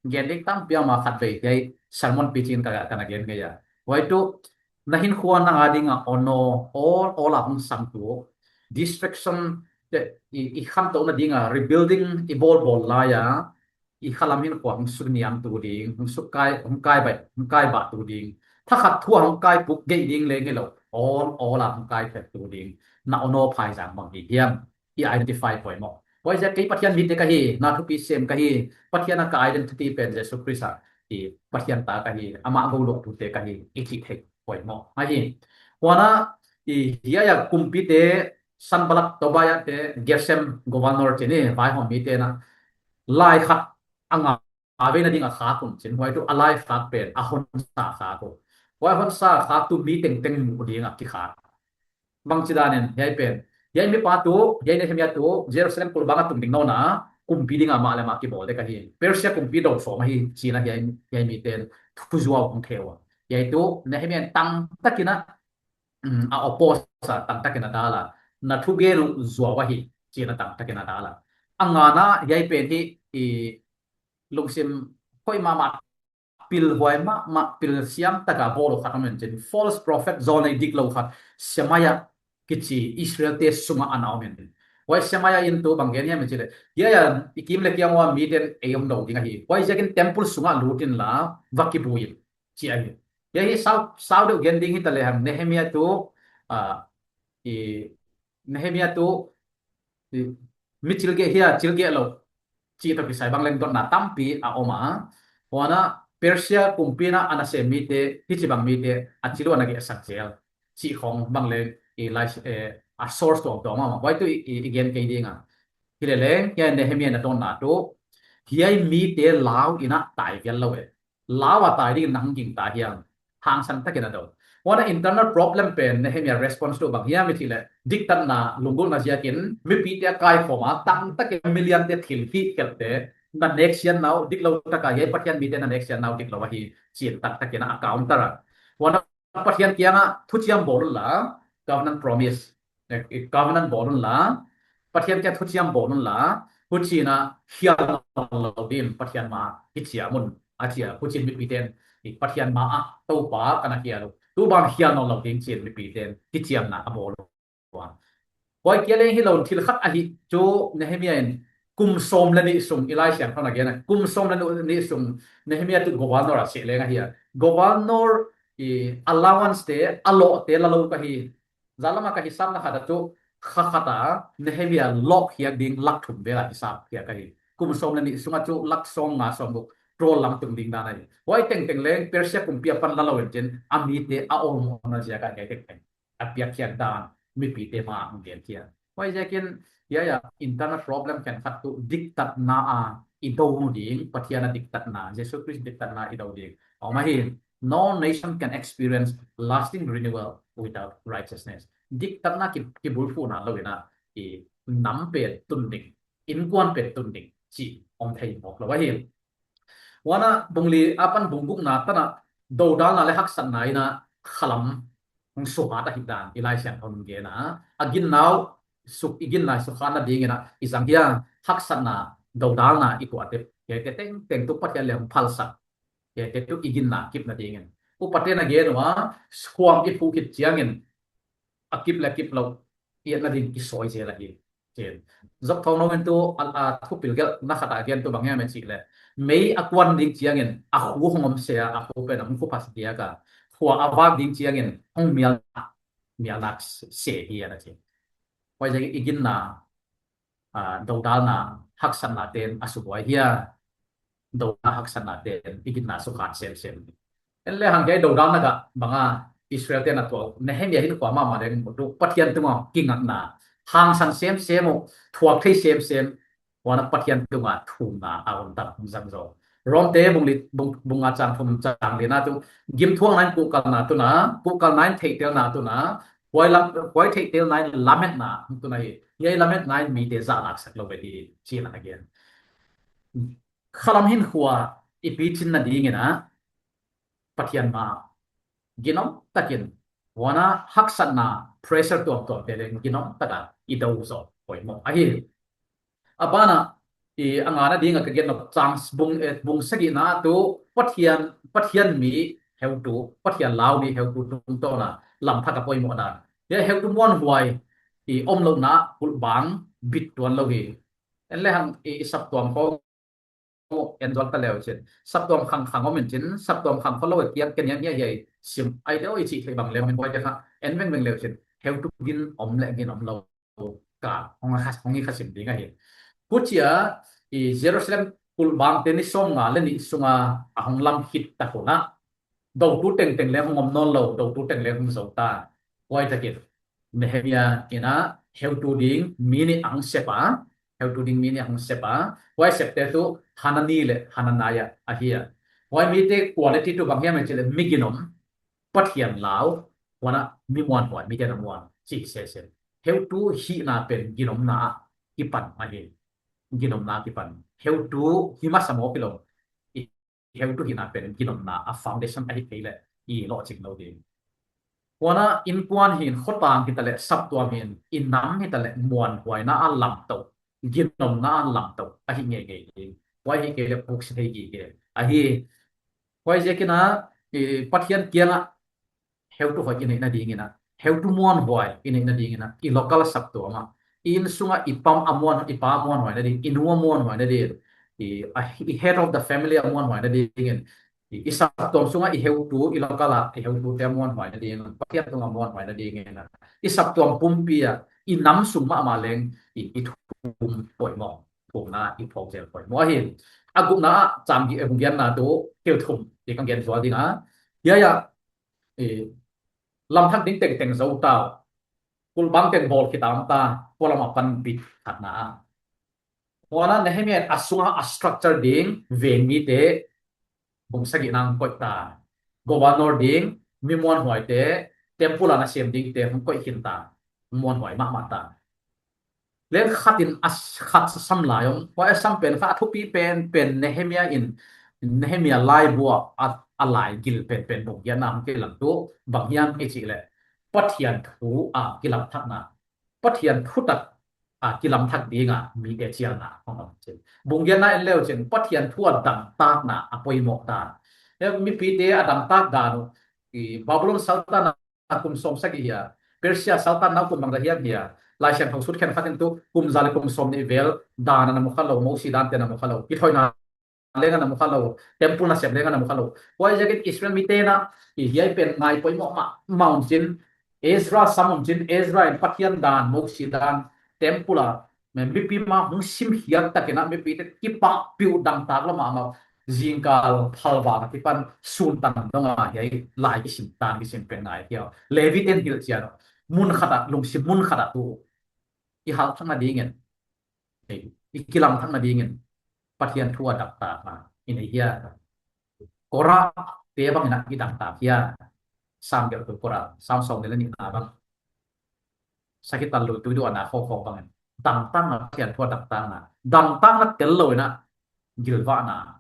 gen ding tampi a om a, khat vei hiai sermon picing ka, ka na gen ngei a. Huai tu na hinkhua nang a dinga Ono, awl, awl a hong sang tu, destruction, i, i khamtohna dinga rebuilding i bawlbawl lai a, i khalam hinkhua hong suk niam tu ding, hong suk kai, hong kai baih, hong kai bah tu ding. Thakhat thu a hong kai puk geih ding leng hi lo, awl, awl a hong kai pek tu ding. Na Ono phaizang bang hi hiam? I identify poimawh. Huaiziak kei Pathian mite ka hi, na thupi sem ka hi, Pathian a ka identity pen Jesu Khrist a, i Pathian ta ka hi, amah go luaktute ka hi, i cih theih poimawh ahi. Huana, i hiai a kumpite, Sanballat, Tobiah te, Geshem, governor cih ni, vaihawm mite na, lai khat a nga, a veina ding a khak un cin, huai tu a lai khak pen a honsa khak uh. Huai honsa khak tu mi tengteng muh ding a kikhak. Bangci danin hiai pen, hiai mipa tu, hiai Nehemiah tu Jerusalem kulbang a tung ding nawn a, kumpi dinga mah le mah kibawl dek ahi. Persia kumpi do sawm ahi cina hiai, hiai miten thuzuau hong kheu a. Hiai tu Nehemiah in tangtakin a, um, a oppose a, tangtakin a dal a, na thugen uh zuau ahi cina tangtakin a dal a. a ngana hiai pen hi i lungsim hoih mahmah, pilhuai mahmah, pilsiam taka bawl uh khat om in cin, false prophet, zawn ei dik lo khat, Shemaiah kici Israel te sungah a na om in. Huai Shemaiah in tu bang gen hiam i cih leh, hiai a i kim le kiang ua miten ei om lo ding ahi. Huai ziakin temple sungah lut inla va kibui in ci ahi. Hiai hi sau, sau deuh gen ding hi ta lehang Nehemiah tu, ah, i Nehemiah tu i mi cilgeh hia, cilgeh lo cih tawh kisai bang leng dotna tampi a om a. Huan a Persia kumpi in a na sem mite, hici bang mite a cil uh a na gehsak zel cih khong bang leng i lai, eh, a source tuamtuam a om a. Huai tu i, i, i gen kei ding a. Hi leleng hiai Nehemiah in a dotna tu hiai mite lau in a tai vial lo e. Lau a tai dingin na hong gingta hiam? Hangsan takin a do. Huan a internal problem pen Nehemiah response tu bang hiam i cih leh, diktatna lunggulhna ziakin mipite a kaikhawm a, tangtakin million te thil hih khelhte, na neksiatna uh dik lo taka hiai Pathian mite na neksiatna uh dik lo ahi ci-in taktakin a counter a. Huan a Pathian kiangah thuciam bawl unla, covenant promise, eh, covenant bawl unla, Pathian kiang thuciam bawl unla, huci in a khial nawn lo ding Pathian ma kiciam un a ci a, huci in mipite in i Pathian ma ah Toupa ka na khial uh, tu bang khial nawn lo ding ci-in mipite in kiciamna a bawl uh. Huai kia leng hi lo in thil khat ahi cu Nehemiah in kum sawm le nih sung i Lai Siangtho na gen a, kum sawm le nih sung Nehemiah tu governor a seh leng ahi a. Governor i allowance te, a lawhte la lo ka hi. Zan lam a ka hisapna khat ah cu kha khat a Nehemiah lawh khiak ding lak thum vel a hisap khiak ka hi. Kum sawm le nih sungah cu lak sawm nga sawm guk tul lam tung ding dan ahi. Huai tengteng leng Persia kumpi a pan la lo in cin a mite a awlmawhna ziak a hiai tengteng a piakkhiat dan mipite ma ah hong gen khiat. Huai ziakin hiai a internal problem khenkhat tu diktatna a i do ding, Pathian a diktatna, Jesu Khrist diktatna i do ding a om ahi. No nation can experience lasting renewal without righteousness. Diktatna ki, kibulphuhna lo in a i nam pen tun ding, innkuan pen tun ding cih om thei mawk lo ahi. Huan a bung li a pan bung gukna tan a dodalna le haksatna in a khalam hong sukhat ahih dan i Lai Siangtho in hong gen a, a ginna uh suk, i ginna sukhatna dingin a i zang hiam? Haksatna, dodalna i tuahte, hiaite tengteng tu Pathian leh hong phalsak, hiaite tu i ginna kipna dingin. Upate na gen uh a, khuam i phuh khit ciangin a kip le kip lo i etna ding kisawi zel ahi. Cin. Job Thawng Nong in tu a, a thupil gelhna khat a gen tu bang hiam i cih leh, mei a kuan ding ciangin a khu hong om se a, a khu pen a hong khu phas diak a, khua a vak ding ciangin hong mial, mialnak se hi a na ci. Huai ziakin i ginna, a, dodalna, haksatna ten a subuai hi a, dodalna haksatna ten i ginna sukhat semsem. En le hang hiai dodalna gah bang a Israel ten a tuah uh, Nehemiah hin kua mahmah deng mu tu, Pathian tungah kingatna, hangsan semsem uh, thuak thei semsem, huan a Pathian tungah thumna a om tak hong zang zaw. Rom te bung li, bung, bung nga cang thum cang lina tu, gimthuakna in kuhkalna tuna, kuhkalna in theihtelna tuna, huai lam, huai theihtelna in lametna tuna hi. Hiai lametna in mite zahlaksak lo ve hi, ci-in a gen. Khalam hinkhua i picinna dingin a Pathian ma ginom takin, huan a haksatna, pressure tuamtuam te leng ginom taka i do zaw poimawh ahi. A ban a i a ngana ding a ka gen nop cang bung, eh, bung sagihna tu Pathian, Pathian mi heutu, Pathian lau mi heutu tungtawn a lamthak a poimawh dan. Hiai heutu muanhuai i om lohna kulhbang bit tuan lo hi. En le hang i, i saptuam khawng en zual ta leu cin, saptuam khangkhang om in cin, saptuam khang kholo e kiak ken hiam hiai hiai sim ai deuh i cih theih bang leu min huai te kha en vengveng leu cin, heutu gin om le gin om lo ka hong kha, hong hi kha sim ding ahi. Hucia i Jerusalem kulhbangte ni sawmnga le nih sunga a hong lam khit tak hun a, dotu tengteng leng hong om nawn lo, dotu teng leng hong zo ta. Huai takin Nehemiah in a heutu ding mi nih a hong sep a, heutu ding mi nih a hong sep a, huai septe tu Hanani le Hananiah ahi a. Huai mite quality tu bang hiam i cih leh mi ginom, Pathian lau, huan a mi muanhuai, mite na muan cih sese. Heutu hihna pen ginomna ah kipan mah hi. Ginomna kipan. Heutu hi masa mawk hi lo. I heutu hihna pen ginomna a foundation ahi kei leh i lawhcing lo ding. Huan a innkuan hi in, khotang hi ta leh, saptuam hi in, i nam hi ta leh muanhuaina a lamto ginomna an lamto ahi ngeingei ding. Huai hi kei le puk si thei gige ahi. Huai ziakin ah, eh, Pathian kiangah heutu hoih i neih nadingin ah, heutu muanhuai i neih nadingin ah, i local saptuam ah, i inn sungah i pa a muan, i pa a muanhuai nading, i nu a muanhuai nading, i, a, i head of the family a muanhuai nadingin, i, i saptuam sungah i heutu, i local ah i heutute a muanhuai nadingin, Pathian tungah muanhuai nadingin ah, i saptuam pumpi ah, i nam sung mahmah leng i, i thum poimawh, thumna i phawk zel poimawh ahi. A gukna ah, Chamgi, eh, Bung giatna tu thil thum i kan gen zual ding a. Hiai ah, eh, lamthak ding tengteng zo ta uh, kulhbang teng bawl khit ta, pualam a pan bit khatna ah. Huan ah Nehemiah in a sungah a structure ding veng mite bung sagihna hong koih ta. Governor ding, mi muanhuaite, temple a nasem dingte hong koih khin ta. Muanhuai mahmah ta. Leng khat in a s-, khat sam lai om. Huai a sam pen kha a thupi penpen Nehemiah in, Nehemiah laibu ah a, a lai gil penpen bung giatna hong kilang tu bang hiam i cih leh, Pathian thu a kilamthakna, Pathian thutak a kilamthak dinga mite cialna hong om cin. Bung giatna en leu cin, Pathian thu a dangtakna a poimawh dan. Mipite a dangtak dan uh, i Babylon saltanna kum sawm sagih hia, Persia saltanna kum bangzah hiam hia, Laisiangtho sut khenkhat in tu kum za le kum sawm nih vel dan a na mu kha lo, Mosi dante na mu kha lo, kithoihna leng a na mu kha lo, temple nasep leng a na mu kha lo. Huaiziakin Israel mite na, i hiai pen ngai poimawh mahmah un cin, Ezra sam un cin, Ezra in Pathian dan, Mosi dan, temple a mipi ma hong simkhiat takin ah mipite kipahpih uh, dangtak lua mahmah uh. Zingkal phalvak a kipan sun tan dong a hiai lai kisim tan kisim pen ngai hiau. Levi ten hilh cian uh, mun khat ah, lungsim mun khat ah tu i halh thak nadingin, i kilamthak nadingin Pathian thu a dangtakna i nei hia? Korah te bangin ah i dangtak hia? Sam gelhtu Korah, Sam sawm nih le nihna bang, sakhi tal lui tui duh a na khawkhaw bangin dangtakna, Pathian thu a dangtakna, dangtakna tel lo in ah gilvahna,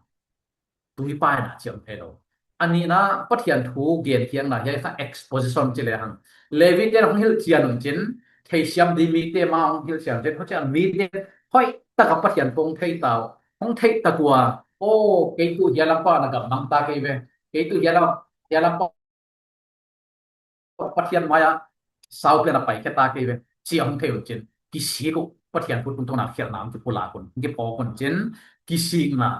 tuipaina ciang thei lo. A nihna, Pathian thu genkhiatna, hiai kha exposition ci le hang. Levi te hong hilh cian un cin, theisiam ding mite ma hong hilh cian un cin, hucian mite hoih taka Pathian thu hong thei ta uh, hong theih tak ua, aw, kei tu hiai lam pan a gam mang ta kei ve, kei tu hiai lam, hiai lam pan Pathian mai-ah saupi a na paikhia ta kei ve, ci a hong thei un cin, kisik uh, Pathian thu tungtawn a khialhna hong kipulak un, hong kiphawk un cin, kisikna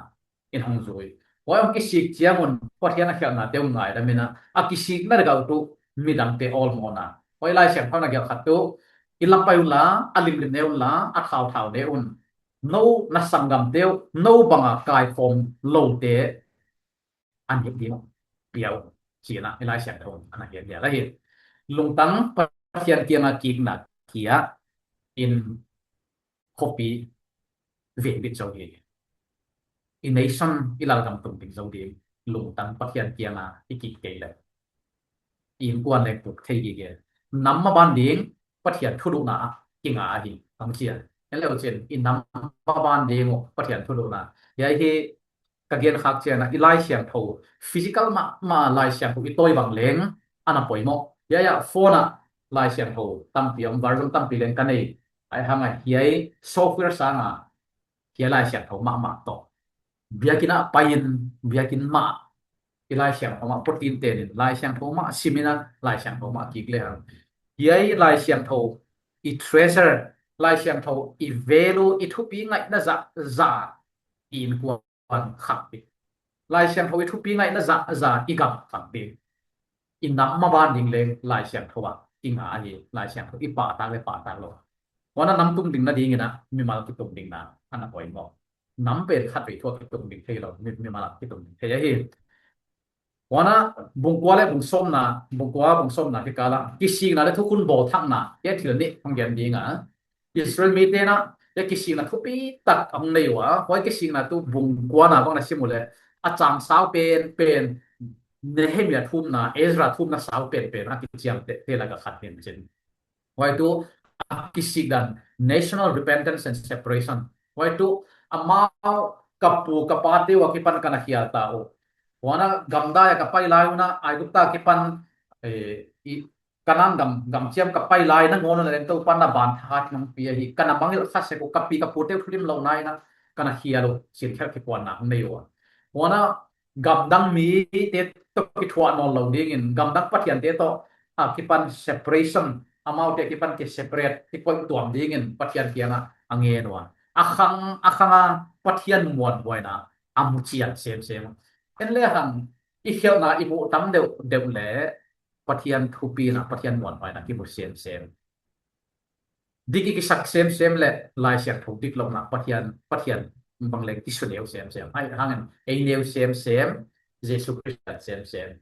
in hong zui. Huai hong kisik ciangun Pathian a khialhna te hong ngaidam in ah, a kisikna deuh uh tu midangte awlmawhna. Huai Laisiangthou na gelh khat tu, i lam pai un la, a limlim ne un la, a thauthau ne un. No na sanggamte uh, no banga kaikhawm lote a nih ding uh pia un, ci-in ah i Laisiangthou in a na hiathiat ahi. Lungtang Pathian kianga kikna kia in khuapi veng bit zo hi. I nation, i lalgam tung ding zo ding, lungtang Pathian kianga i kik kei leh, i innkuan leng puk thei gige. Nam maban ding Pathian thuduhna ah kinga hi, ang cian. En leu cin, i nam maban ding uh Pathian thuduhna. Hiai hi ka gen khak ciangin ah, i Laisiangthou, physical mahmah Laisiangthou i tawi bang leng a na poimawh. Hiai ah phone ah Laisiangthou tampi om, version tampi leng ka nei. Ahih hang a hiai software sanga hiai Laisiangthou mahmah tawh biakinn ah pai-in, biakinn mah i Laisiangthou mah puatlin tenin, Laisiangthou mah simin ah, Laisiangthou mah kik le hang. Hiai Laisiangthou i treasure, Laisiangthou i value, i thupi ngaihna zahzah i innkuan khak ding. Laisiangthou i thupi ngaihna zahzah i gam khak ding. I nam maban ding leng Laisiangthou ah kinga hi, Laisiangthou i pahtak le pahtak lo. Huan a nam tung ding nadingin ah mimal kitung dingna a na poimawh. Nam pen khatvei thu a kitung ding thei lo, mi, mimal ah kitung ding thei ahi. Huan a bung kua le bung sawmna, bung kua bung sawmna kikal ah kisikna le thukhun bawlthakna, hiai thil nih hong gen ding a. Israel mite na, hiai kisikna thupi tak hong nei ua, huai kisikna tu bung kuana bang na sim uh leh, a chang sau penpen, Nehemiah thumna, Ezra thumna sau penpen a kiciamteh te laka khat hi in cin. Huai tu a kisik dan, national repentance and separation. Huai tu amau ka pu ka pate uh a kipan ka na khial ta uh. Huan a gamdai a ka pai lai un a, Aigupta a kipan, eh, i, Kanaan gam, gamciam ka pai lai nangawn uh na leng Topa na ban thahat nong pia hi. Ka na mangngilh kha sek uh, ka pi ka pute uh thudim lohna in ah ka na khial uh, sin khial kipuanna hong nei uh a. Huan ah gamdang mite tawh kithuah nawn lo dingin, gamdang pathiante tawh a kipan separation, amaute a kipan ki separate, kikoih tuam dingin Pathian kiangah a ngen uh a. A khang, a khang a Pathian muanhuaina a mu cian semsem. En le hang i khialhna i muh tam deuh deuh le Pathian thupina, Pathian muanhuaina kimu semsem. Dik i kisak semsem le Lai Siangtho dik lohna Pathian, Pathian bang leng kisu neu semsem. Ahi hangin ei neu semsem, Jesu Khrist semsem.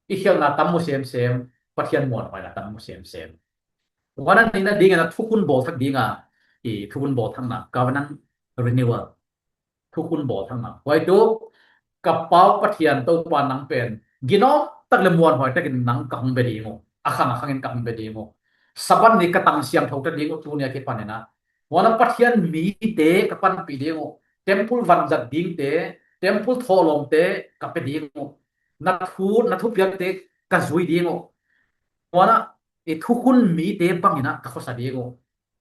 I khialhna tam mu semsem, Pathian muanhuaina tam mu semsem. Huan a nihna dingin a thukhun bawlthak dinga, i thukhun bawlthakna, covenant renewal. Thukhun bawlthakna. Huai tu, ka Pa uh Pathian Topa nang pen ginawm tak le muanhuai takin nang ka hong bia ding uh. A khang a khangin ka hong bia ding uh. Sabbath ni ka tang siangtho ta ding uh, tuni a kipanin ah. Huan ah Pathian mite ka panpih ding uh. Temple vanzat dingte, temple thawhlawmte ka pia ding uh. Na thu, na thupiakte ka zui ding uh. Huan ah i thukhun mite bangin ah ka khuasa ding uh.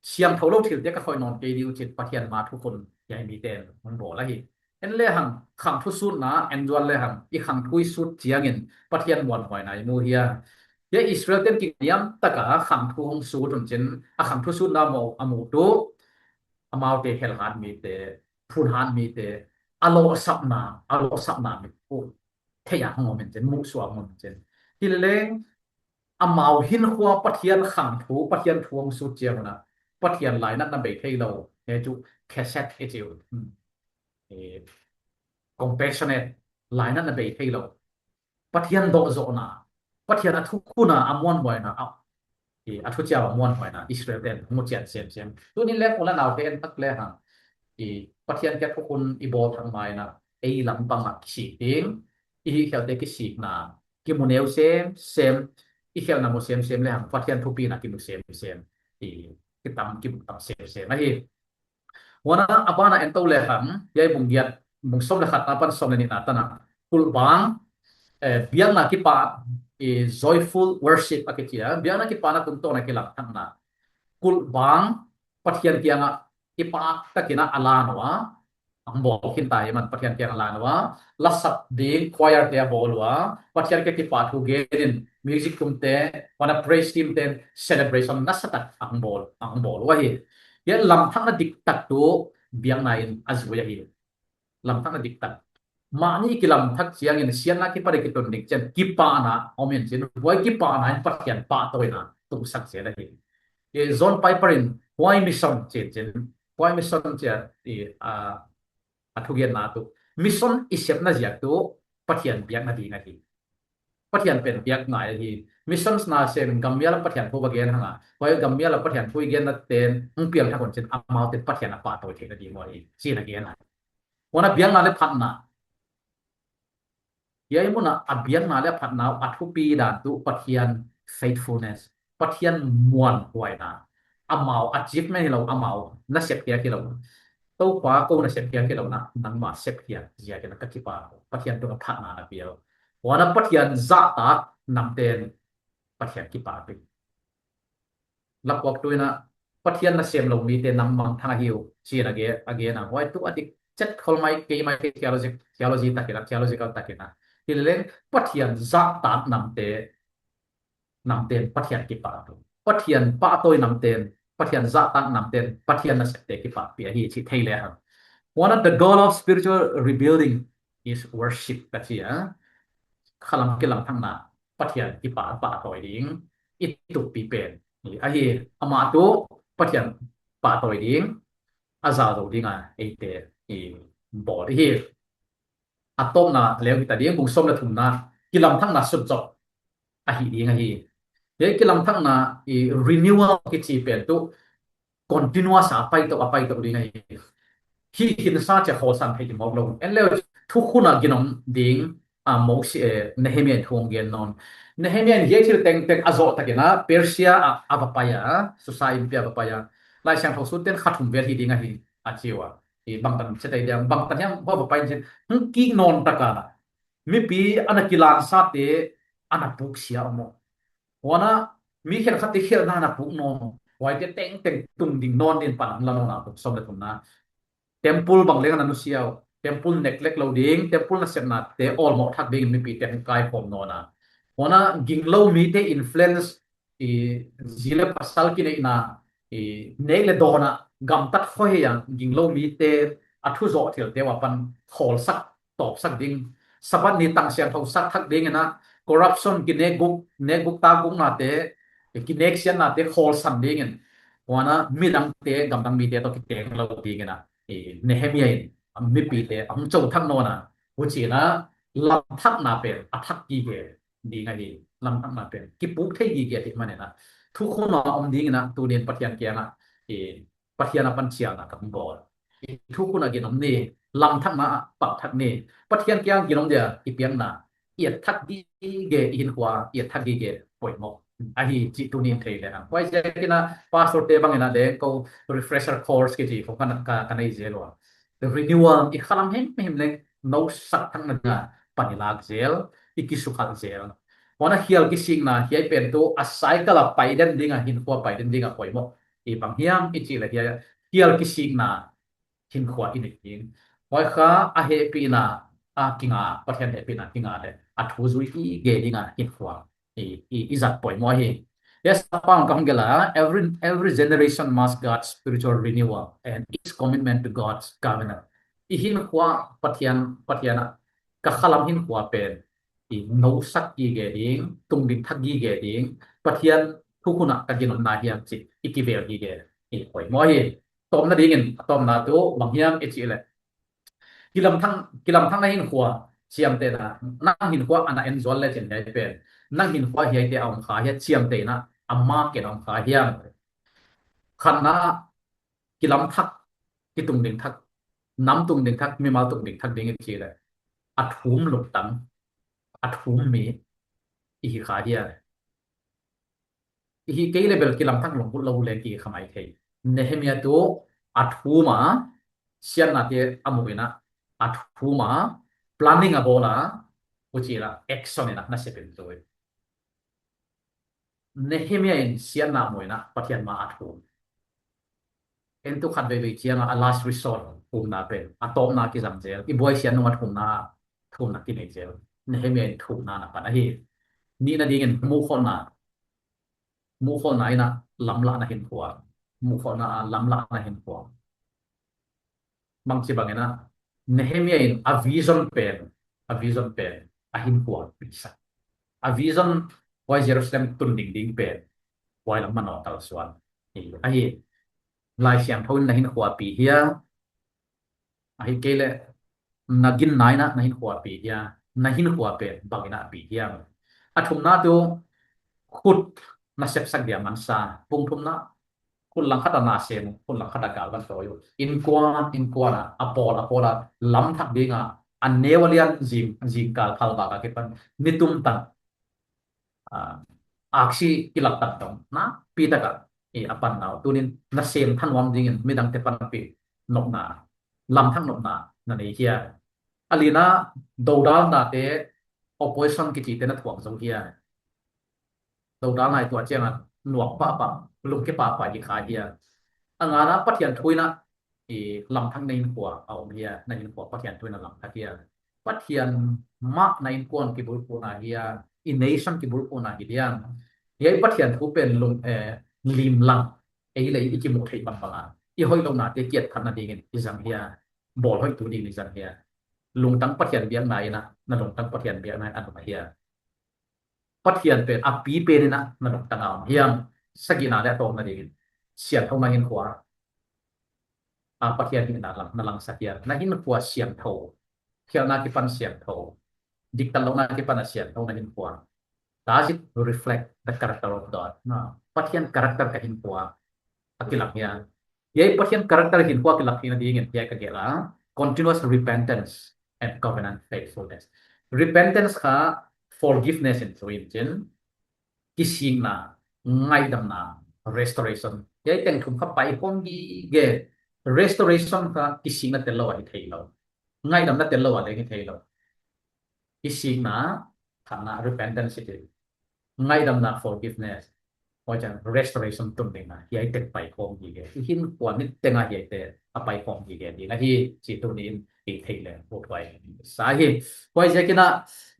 Siangtho lo thilte ka khoih nawn kei ding uh, ci-in Pathian ma thukhun hiai mite in hong bawl ahi. En le hang khangthu sutna en zual le hang, i khangthu i sut ciangin Pathian muanhuaina i mu hi a. Hiai Israel ten kiniam taka khangthu hong sut un cin, a khangthu sutna maw a mu tu, amaute helhat mite, phunhat mite, a lawhsapna, a lawhsapna mi uh thei a hong om in cin, muhsuah hong om in cin. Hi leleng amau hinkhua Pathian khangthu, Pathian thu hong sut ciang un ah Pathian lainatna bei thei lo, he cu chesed i ci uh. Hmm. Eh, compassionate, lainatna bei thei lo. Pathian dawhzawhna, Pathian a thukhun a a muanhuaina, a, eh, a thuciam a muanhuaina Israel ten mu cian semsem. Tuni leng u le naute en tak le hang, eh, Pathian kiang thukhun i bawlthak ma in ah ei lampang ah kisik ding, i hih khialte kisikna kimu neu semsem, i khialhna mu semsem le hang Pathian thupina kimu semsem, i kitam, kimu tam semsem ahi. Huan ah a ban ah en to le hang, hiai bung giat, bung sawm le khatna pan sawm le nihna tan ah, kulhbang, eh, biakna kipah, eh, joyful worship a kici a, biakna kipahna tungtawn a kilamthakna. Kulhbang Pathian kiangah kipak takin ah a lan uh a, a hong bawl khin ta hi man, Pathian kiangah a lan uh a, lasak ding choir te a bawl uh a, Pathian kiang kipahthu gen in music tumte, huan ah praise team ten celebration nasatak a hong bawl, a hong bawl uh ahi. Hiai lamthakna diktak tu biakna in a zui ahi. Lamthakna diktak. Mahni kilamthak ciangin siatna kipan a kitun ding ciang kipahna om in cin, huai kipahna in Pathian pahtawina tungsak ciat ahi. Eh, John Piper in huai mission ci-in cin, huai mission ci-a, eh, a, a thugenna tu, mission i sepna ziak tu Pathian biakna ding ahi. Pathian pen biak ngai ahi. Missions na sem in gammial ah Pathian thu va gen hang a, huai gammial ah Pathian thu i genna ten hong piangthak un cin, amaute Pathian a pahtawi theihna ding uh ahi, ci-in a gen a. Huan ah biakna le phatna. Hiai mun ah a biakna le a phatna uh a thupi dan tu Pathian faithfulness, Pathian muanhuaina. Amau achievement hi lo, amau nasep khiak hi lo. Topa, ko nasep khiak hi lo, na, nangmah sepkhiak ziakin ka kipak. Pathian tungah phatna na pia uh. Huan ah Pathian zahtak namten Pathian kipahpih. Lapuak tu in ah Pathian nasem lo mite nang mangthang ahi uh, ci-in a gen, a gen a. Huai tu a dik chet khol mai, kei mai theology, theology takin ah, theological takin ah. Hi leleng Pathian zahtak namte, namten Pathian kipahpih. Pathian pahtawi namten, Pathian zahtak namten Pathian nasepte kipahpih ahi cih thei le hang. Huan ah the goal of spiritual rebuilding is worship ka ci a. Khalam kilamthakna Pathian kipah, pahtawi ding i tukpi pen ahi. Amah tu Pathian pahtawi ding a za zo ding a eite i bawl i hi. A tawpna leu hita ding, bung sawm le thumna, kilamthakna sutzop ahi ding ahi. Hiai kilamthakna i renewal kici pen tu continuous a, a paito, a paito ding ahi. Hih khinsa ciang khawlsan thei mawk lo. En leu thukhun a ginom ding, a, Mosi, eh, Nehemiah in thu hong gen nawn. Nehemiah in hiai thil tengteng a zawh takin ah Persia ah a va pai a, Susa innpi ah a va pai a. Lai Siangtho sut ten kha thum vel hi ding ahi, a ci uh a. I bangtan sia tei diam, bangtan hiam hua va pai in cin, hong kik nawn tak a, mipi a na kilansate a na puksia om uh. Huan ah mi khenkhat te khialhna na puk nawn, huaite tengteng tung ding nawn ding pan hong la nawn a, kum sawm le thumna. Temple bang leng a na nusia uh, temple neglect lo ding, temple nasepnate awlmawh thak dingin mipite hong kaikhawm nawn a. Huan a ginglo mite influence, i zi le pasal kineihna, i nek le dawn a gamtat khuahei a ginglo mite a thuzawh thilte uh a pan khawlsak, tawpsak ding, Sabbath ni tang siangtho sak thak dingin a, corruption, kinek guk, nek guk tak guknate, kinek siatnate khawlsan dingin, huan a midangte, gamdang mite tawh kiteng lo dingin a, i Nehemiah in mipite a hong co thak nawn a, huci in a lamthakna pen a thak gige ding ahi, lamthakna pen kipuk thei gige ahih manin a, thukhun a om dingin a, tu-in Pathian kiangah, i Pathian a pan cialna ka hong bawl. I thukhun a ginom ni, lamthakna ah pang thak ni, Pathian kiang ginom dia i piakna i et thak gige, i hinkhua i et thak gige poimawh ahi cih tu-in thei lehang. Huaiziakin a pastor te bangin a leng ko refresher course kici ko ka, ka, ka nei zel uh a, renewal, i khalam himhim leng nosak thakna dinga pan i lak zel, i kisukhalh zel. Huan a khial kisikna hiai pen tu a cycle a pai den dinga, hinkhua pai den dinga poimawh. I bang hiam i cih leh hiai khial kisikna hinkhua i neih ding. Huai kha a hehpihna a kinga, Pathian hehpihna kinga leh a thu zui gige dinga hinkhua i, i, i zat poimawh hi. Yes, a pang ka hong gelh a, every, every generation must guard spiritual renewal and its commitment to God's covenant. I hinkhua Pathian, Pathian a, ka khalam hinkhua pen i nosak gige ding, tungding thak gige ding, Pathian thukhun a ka ginomna hiam cih i kivel gige i poimawh hi. Tawpna dingin, a tawpna tu bang hiam i cih leh, kilamthang, kilamthang na hinkhua ciamtehna, nang hinkhua a na en zual lecin hiai pen, nang hinkhua hiaite a om kha hia ciamtehna, a mak in a om kha hiam. Khatna, kilamthak, kitungding thak, nam tungding thak, mimal tungding thak ding i cih leh, a thum lungtang, a thum mi i hi kha hia. I hi kei leh bel kilamthak lungput lo leng ki kha mai thei. Nehemiah tu a thum a, siatnate a muh in a, a thum a, planning a bawl a, huci in a action in a nasep in zui. Nehemiah in siatna muh in a Pathian ma a thum. En tu khat veivei ciangah a last resort thumna pen a tawpna kizang zel, i buaisiat nung a thumna, thumna kinei zel. Nehemiah in thumna na pan ahi. Nihna dingin muhkholhna, muhkholhna in a lamlahna hinkhua, muhkholhna a lamlahna hinkhua. Bangci bangin a, Nehemiah in a vision pen, a vision pen a hinkhua pisak. A vision, huai Jerusalem tun ding ding pen, huai lam manawh kalsuan ahi. Lai Siangtho in na hinkhua pi hia, ahih kei leh na ginna in a na hinkhua pi hia, na hinkhua pen bangin a pi hiam. A thumna tu khut na sepsak dia mansa, pung thumna, khut langkhat a na sem, khut langkhat a gal van tawi uh. Innkuan, innkuan a, a pawl, a pawl a lamthak dinga, a neu a lian zing, zingkal phalbak a kipan, nitum tan, a, aksi kilak tan tong, na, pi taka, i a pan nau. Tunin na sem thanuam dingin midangte panpih nopna, lamthak nopna na nei hia. A lina, dodalnate, opposition kicite na thuak zo hia. Dodalna i tuah ciangin nuak pahpah, lungke pahpah hi kha hia. A ngana, Pathian thu in a i lamthak na hinkhua a om hia, na hinkhua Pathian thu in a lamthak hia. Pathian mah na innkuan kibulphuhna hia, i nation kibulphuhna hi diam. Hiai Pathian thu pen lung, eh, limlang, ei leh i kimuh theih bangbang a, i hoih lohnate kiat phatna dingin i zang hia, bawl hoih tu dingin i zang hia. Lungtang Pathian biakna in a, na lungtang Pathian biakna in a dong hia. Pathian pen a pi pen in a na lungtang a om hiam. Sagihna leh a tawpna dingin siangtho na hinkhua, a, Pathian hihna lam na langsak hiam. Na hinkhua siangtho, khialhna kipan siangtho, diktat lohna kipan a siangtho na hinkhua, does it reflect the character of God? Na, Pathian character ka hinkhua a kilang hia. Hiai Pathian character hinkhua kilang theihna dingin hiai ka gelh a, continuous repentance and covenant faithfulness. Repentance kha forgiveness in zui in cin, kisikna, ngaihdamna, restoration. Hiai teng thum kha pai khawm gige. Restoration kha kisikna tel lo a hi thei lo. Ngaihdamna tel lo a leng hi thei lo. Kisikna, khatna, repentance hi thei. Ngaihdamna, forgiveness. Huai ciang restoration tun ding a, hiai teng paikhawm hi ve. I hinkhua niteng a hiaite a paikhawm hi ve ding ahi, ci tuni in i theih leng uthuai sa hi. Huai ziakin a,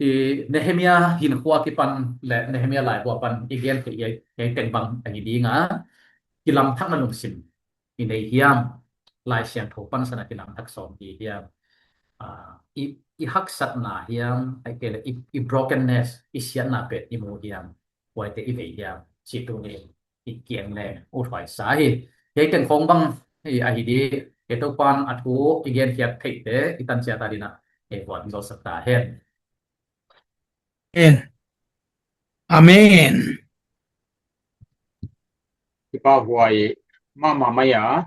i Nehemiah hinkhua kipan leh Nehemiah laibu apan i gen theih hiai, hiai teng bang ahi ding a, kilamthakna lungsim i nei hiam, Lai Siangtho pansan a kilamthak sawm hi hiam, ah, i, i haksatna hiam, ahih kei leh i, i brokenness, i siatna pen i mu hiam, huaite i vei hiam, ci tuni in i kiang leng uthuai sa hi. Hiai teng khawng bang hi ahi ding, hiai Topan a thu i gen khiat theihte i tan ciat a ding a, ei vuan zolsak ta hen. Amen. Amen. Kipahhuai mahmah mai a,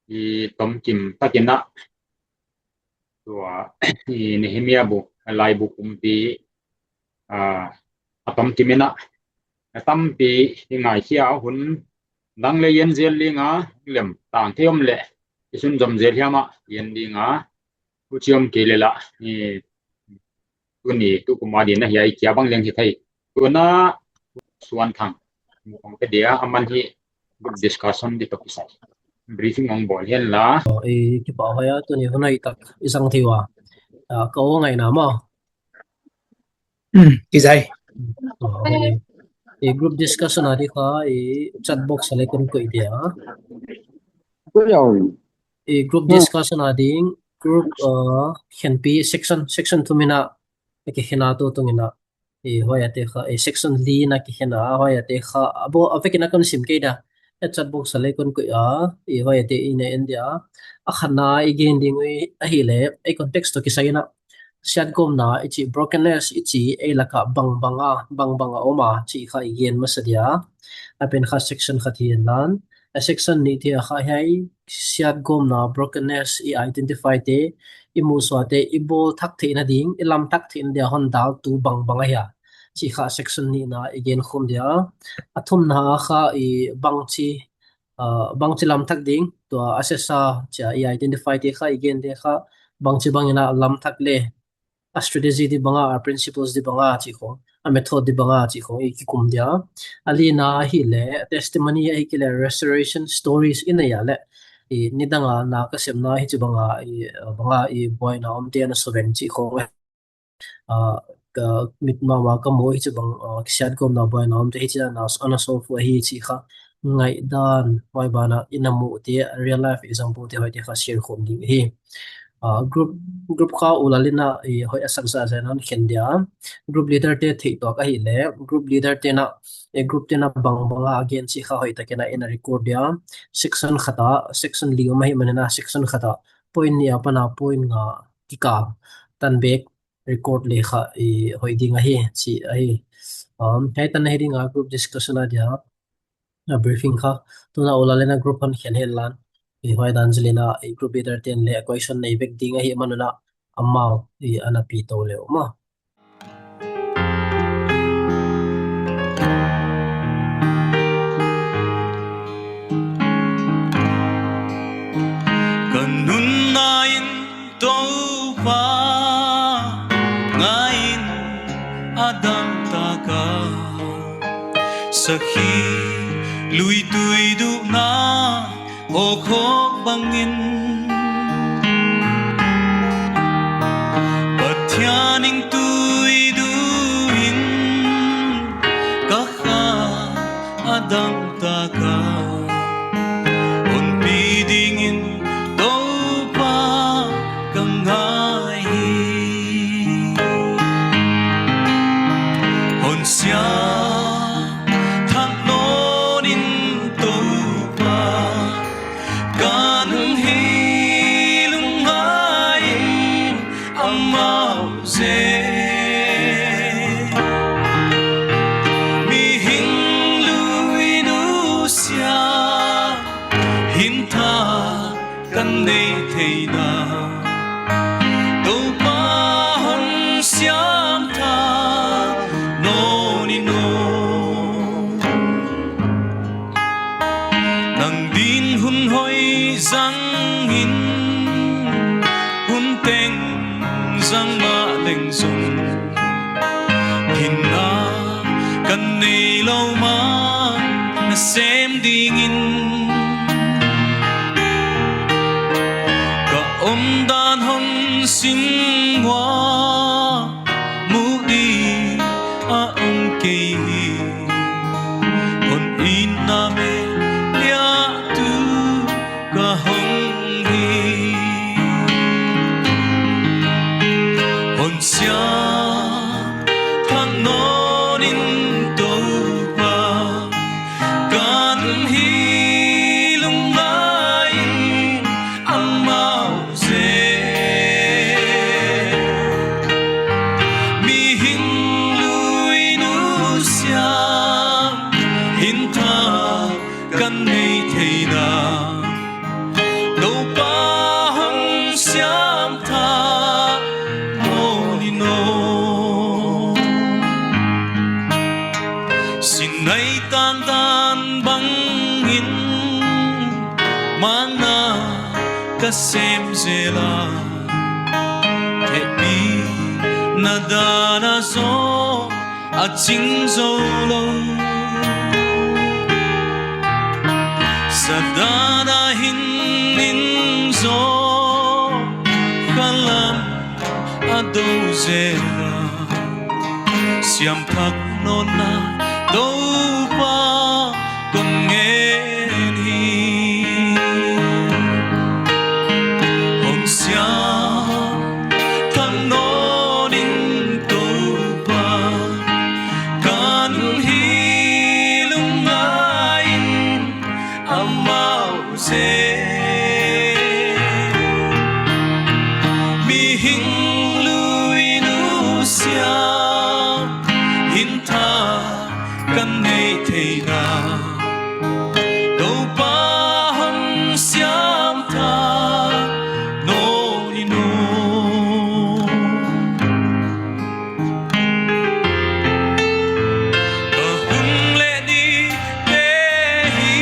i tomkim takin a, tua, i Nehemiah bu, laibu kumpi, a, a tomkim in a, a tampi i ngaikhia a, hun dang leh i en zel ding a, lem tang thei om leh i sunzom zel hiam a i en ding a, huchi om kei leh lah, i tuni tukum a ding a hiai kia bang leng hi thei. Tuna Suan Thang hong pe dia, aman hi group discussion di toh kisai briefing hong bawl hen la. Oh, i kipahhuai a, tuni hun hoihtak i zang thei ua. Ah, ka aw ngaihna maw? Hmm, kisai. Oh, okay. I group discussion a di kha, i chat box a leh kon koih dia. Koih a. I group discussion a ding, group, uh, khenpi section, section thum in a, a kikhen a tu tung in a, i huaiate kha, i section li in a kikhen a, huaiate kha, a bo, a vekin a kon sim kei dia. A chat box a leh kon koih a, i huaiate i na en dia. A khatna i gen ding uh ahih leh, ei context toh kisai in a, siatgawpna i cih, brokenness i cih, ei lak ah bangbang a, bangbang a om a, cih kha i gen masa dia. A pen kha section khat hi in lan. A section nih te a kha hiai siatgawpna, brokenness i identify te, i muhsuahte, i bawl thak theihna ding, i lamthak theihna dia hon daltu bangbang ahia, cih kha section nihna i genkhum dia. A thumna a kha i bangci, ah, bangci lamthak ding, tua a sesa cia i identify te kha, i gen te kha, bangci bangin a lamthak leh, a strategy di banga, a principles di banga cih khong, a method di banga cih khong i kikum dia. A lina ahih leh testimony ahih kei leh restoration stories i nei a leh, i nidang a na ka sepna hici banga, i, banga i buaina omte na soveng cih khong, ah, ka mit mahmah ka muh hici bang, ah, kisiatgawpna buaina omte hici na, na, na soveng ahi cih kha ngaihdan, huai banah i na muhte, real life example te hoihte kha share khawm ding hi. Ah, group, group kha U Lal in a, i hoih a sak zahzah in a khen dia. Group leader te theih tuak ahih leh, group leader te na, i group te na bangbang a gen cih kha hoihtak in a i na record dia. Section khat ah, section li om ahih manin a, section khat ah point nih a pan a point nga kikal tan bek record leh kha i hoih ding ahi, cih ahi. Um, hiai tan ahi ding a group discussion a dia. A briefing kha, tuna U Lal in a group hon khen hen lan. I huai dan zil in a, i group leader ten leh a question nei vek ding ahih man un a, amau i a na pi to leh uh maw. Ka nunna in Topa ngai in a dangtak a, sakhi lui tui duhna hawkhawk bangin, Pathian in tui duh in ka kha a dangtak a, honpi dingin Topa ka ngai hi. Hon siangthak nawn in Topa, ka nunghei lungngai in amau zen. Mihing lui nusia, hinthak kan nei theihna, Topa hon siangthak nawn in aw. Nang din hun hoih zang in, hun teng zang mah leng zong, hinna kan nei lo mah dingin ka omdan hong sim ua, muh ding a om kei hi. Hong itna mel liahtu ka hong hi. Hong siam thak nawn in Topa, kan hi lungngai in amau zel. Mihing lui nusia, hintha kan nei theina, Topa hong siam thak nawn in aw. Sinai tangtan bangin manna ka sem zel a, hehpihna dan a zong a cing zo lo. Sa dan a hin in zong khalam a do zel a, siam thak nawn na Topa kong ngen hi. Hong siam thak nawn in Topa, kan hi lungngai in amau zel. Mihing lui nusia, hintha kan nei theina, Topa hong siam thak nawn in aw. Ka hun le nite hi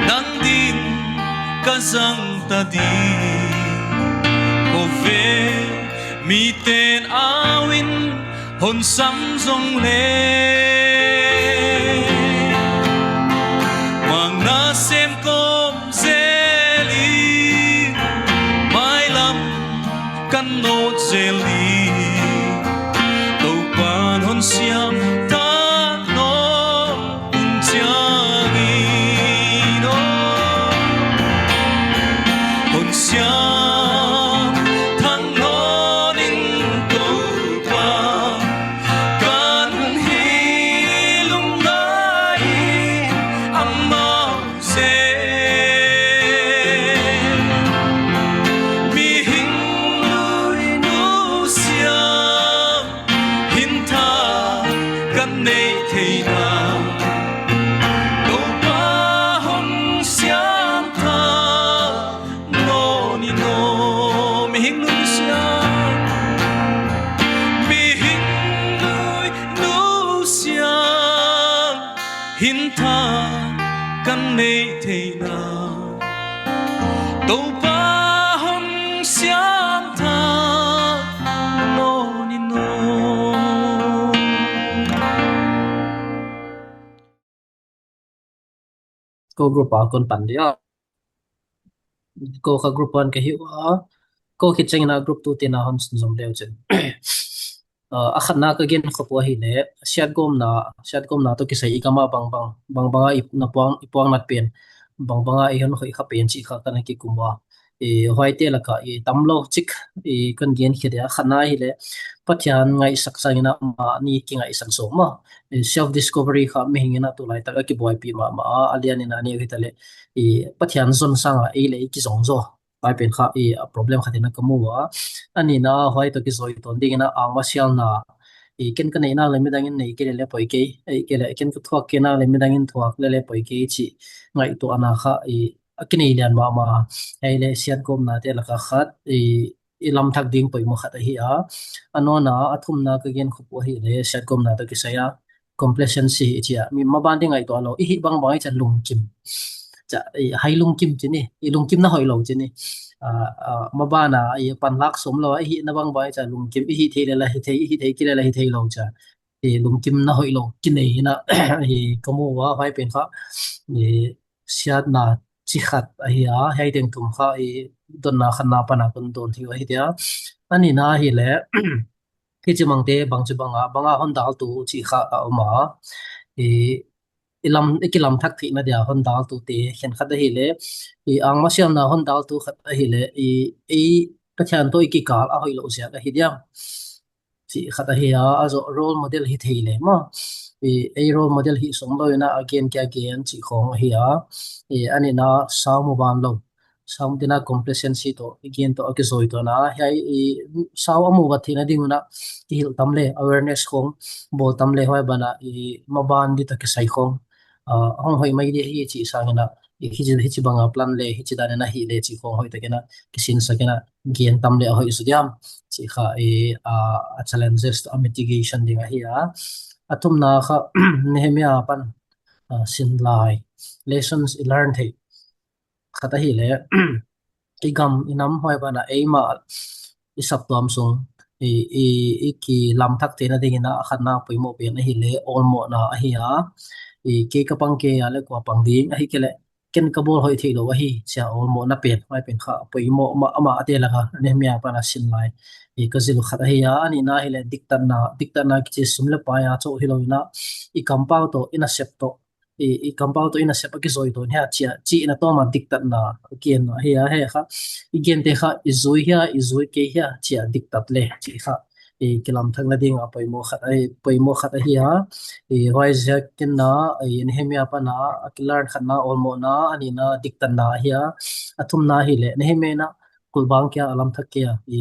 nang ding ka zang ta ding. Khawvel miten au in hong sam zong le, mang nasem kawm zel in, mailam kan nawt zel in, Topa'n hong siam thak nawn hun ciangin aw. Hong siam thak nawn in Topa, kan hi lungngai in amau zel. Mihing lui nusia, hintha kan nei theina, Topa hong siam thak nawn in aw. Mihing lui nusia, mihing lui nusia, hintha kan nei theina, Topa hong siam thak nawn in aw. Ko group a kon pan dia. Ko kha group one ka hi ua. Ko khit ciangin a group two te na hong sunzom deuh cin. Uh, a khatna ka gen khop uh ahih leh, siatgawmna, siatgawmna tawh kisai i gam ah bangbang, bangbang a i na puang, i puang nat pen, bangbang a i hon hoih kha pen cih kha ka na kikum uh a. I huaite lakah i tam lo cik i kan gen khit a, khatna ahih leh Pathian ngaihsak sangin a mah ni kingaihsak zaw maw. I self discovery kha mihing in a tu laitak a kibuaipih mahmah a, a lian in a ni a khit a leh i Pathian zon sangin a ei le ei kizong zaw. Pai pen kha i a problem khat in a ka mu a. A nihna huai tawh kizui tawn dingin a angmasialna, i ken ka neih nak le midangin nei kei le le poi kei, ei kei le ken ka thuak kei nak le midangin thuak le le poi kei cih ngaihtuahna kha i a kinei lian mahmah. Ei le siatgawmnate lakah khat i, i lamthak ding poimawh khat ahi a. A nawna a thumna ka gen khop uh ahih leh siatgawmna tawh kisai a complacency hi ci a, mi maban ding ngaihtuah lo, i hih bangbang i ciah lungkim. Ciah, i hai lungkim ci ni, i lungkim na hoih lo ci ni. Ah, ah, maban a i panlak sawm lo a, i hih na bangbang i ciah lungkim, i hih thei le la hih thei, i hih thei kei le la hih thei lo ciah. i lungkimna hoih lo kinei in ah i ka mu a, huai pen kha i siatna ci khat ahi a, hiai teng thum kha i dotna khatna pan a kon dawn thei uh ahi dia. A nihna ahih leh hici bangte bangci bang a, bang a hon daltu cih kha a om a, i i lam, i kilamthak theihna dia hon daltute khen khat ahih leh, i angmah siamna hon daltu khat ahih leh, i, i Pathian tawh i kikal a hoih loh ziak ahi diam cih khat ahi a, a zawh role model hi thei leh maw, i ei role model hih sawm lo in ah a gen kia gen cih khawng ahi a, i a nihna sau mu ban lo, sau mu ding a complacency tawh i gen tawh a kizawi tawh na, hiai i sau a mu vat theihna ding un ah kihilh tam leh, awareness khawng bawl tam leh, huai ban ah i maban ding tawh kisai khawng a hong hoih mai ding hi cih sang in ah, i hici, hici bang a plan leh, hici dan in a hih leh cih khawng hoih tak in ah kisinsak in ah gen tam leh a hoih zaw diam cih kha i a, a challenges tawh a mitigation ding ahi a. A thumna kha Nehemiah pan a, sin lai, lessons i learn theih khat ahih leh, i gam i nam huai ban ah eimah i saptuam sung i, i, i kilamthak theihna ding in ah a khatna poimoh pen ahih leh awlmohna ahi a, i kei ka pang kei a leh kua pang ding, ahih kei leh ken ka bawl hoih theih lo ahi ci a awlmohna pen, huai pen kha poimoh mahmah a, te lak a Nehemiah pan a sin lai i ka zil uh khat ahi a. A nihna ahih leh diktatna, diktatna kici sum leh pai a cih hi lo in ah, i kampau tawh, i nasep tawh, i, i kampau tawh i nasep a kizawi tawh hia ci a, cih na tawm a diktatna a gen ahi a, hiai kha i gente kha i zui hia, i zui kei hia ci a diktat leh cih kha i kilamthakna ding a poimoh khat ahi, poimoh khat ahi a. I huai ziak in ah i Nehemiah pan a a ki learn khatna awlmohna, a nihna diktatna ahi a. A thumna ahih leh Nehemiah in ah kulhbang kia a lamthak kei a, i,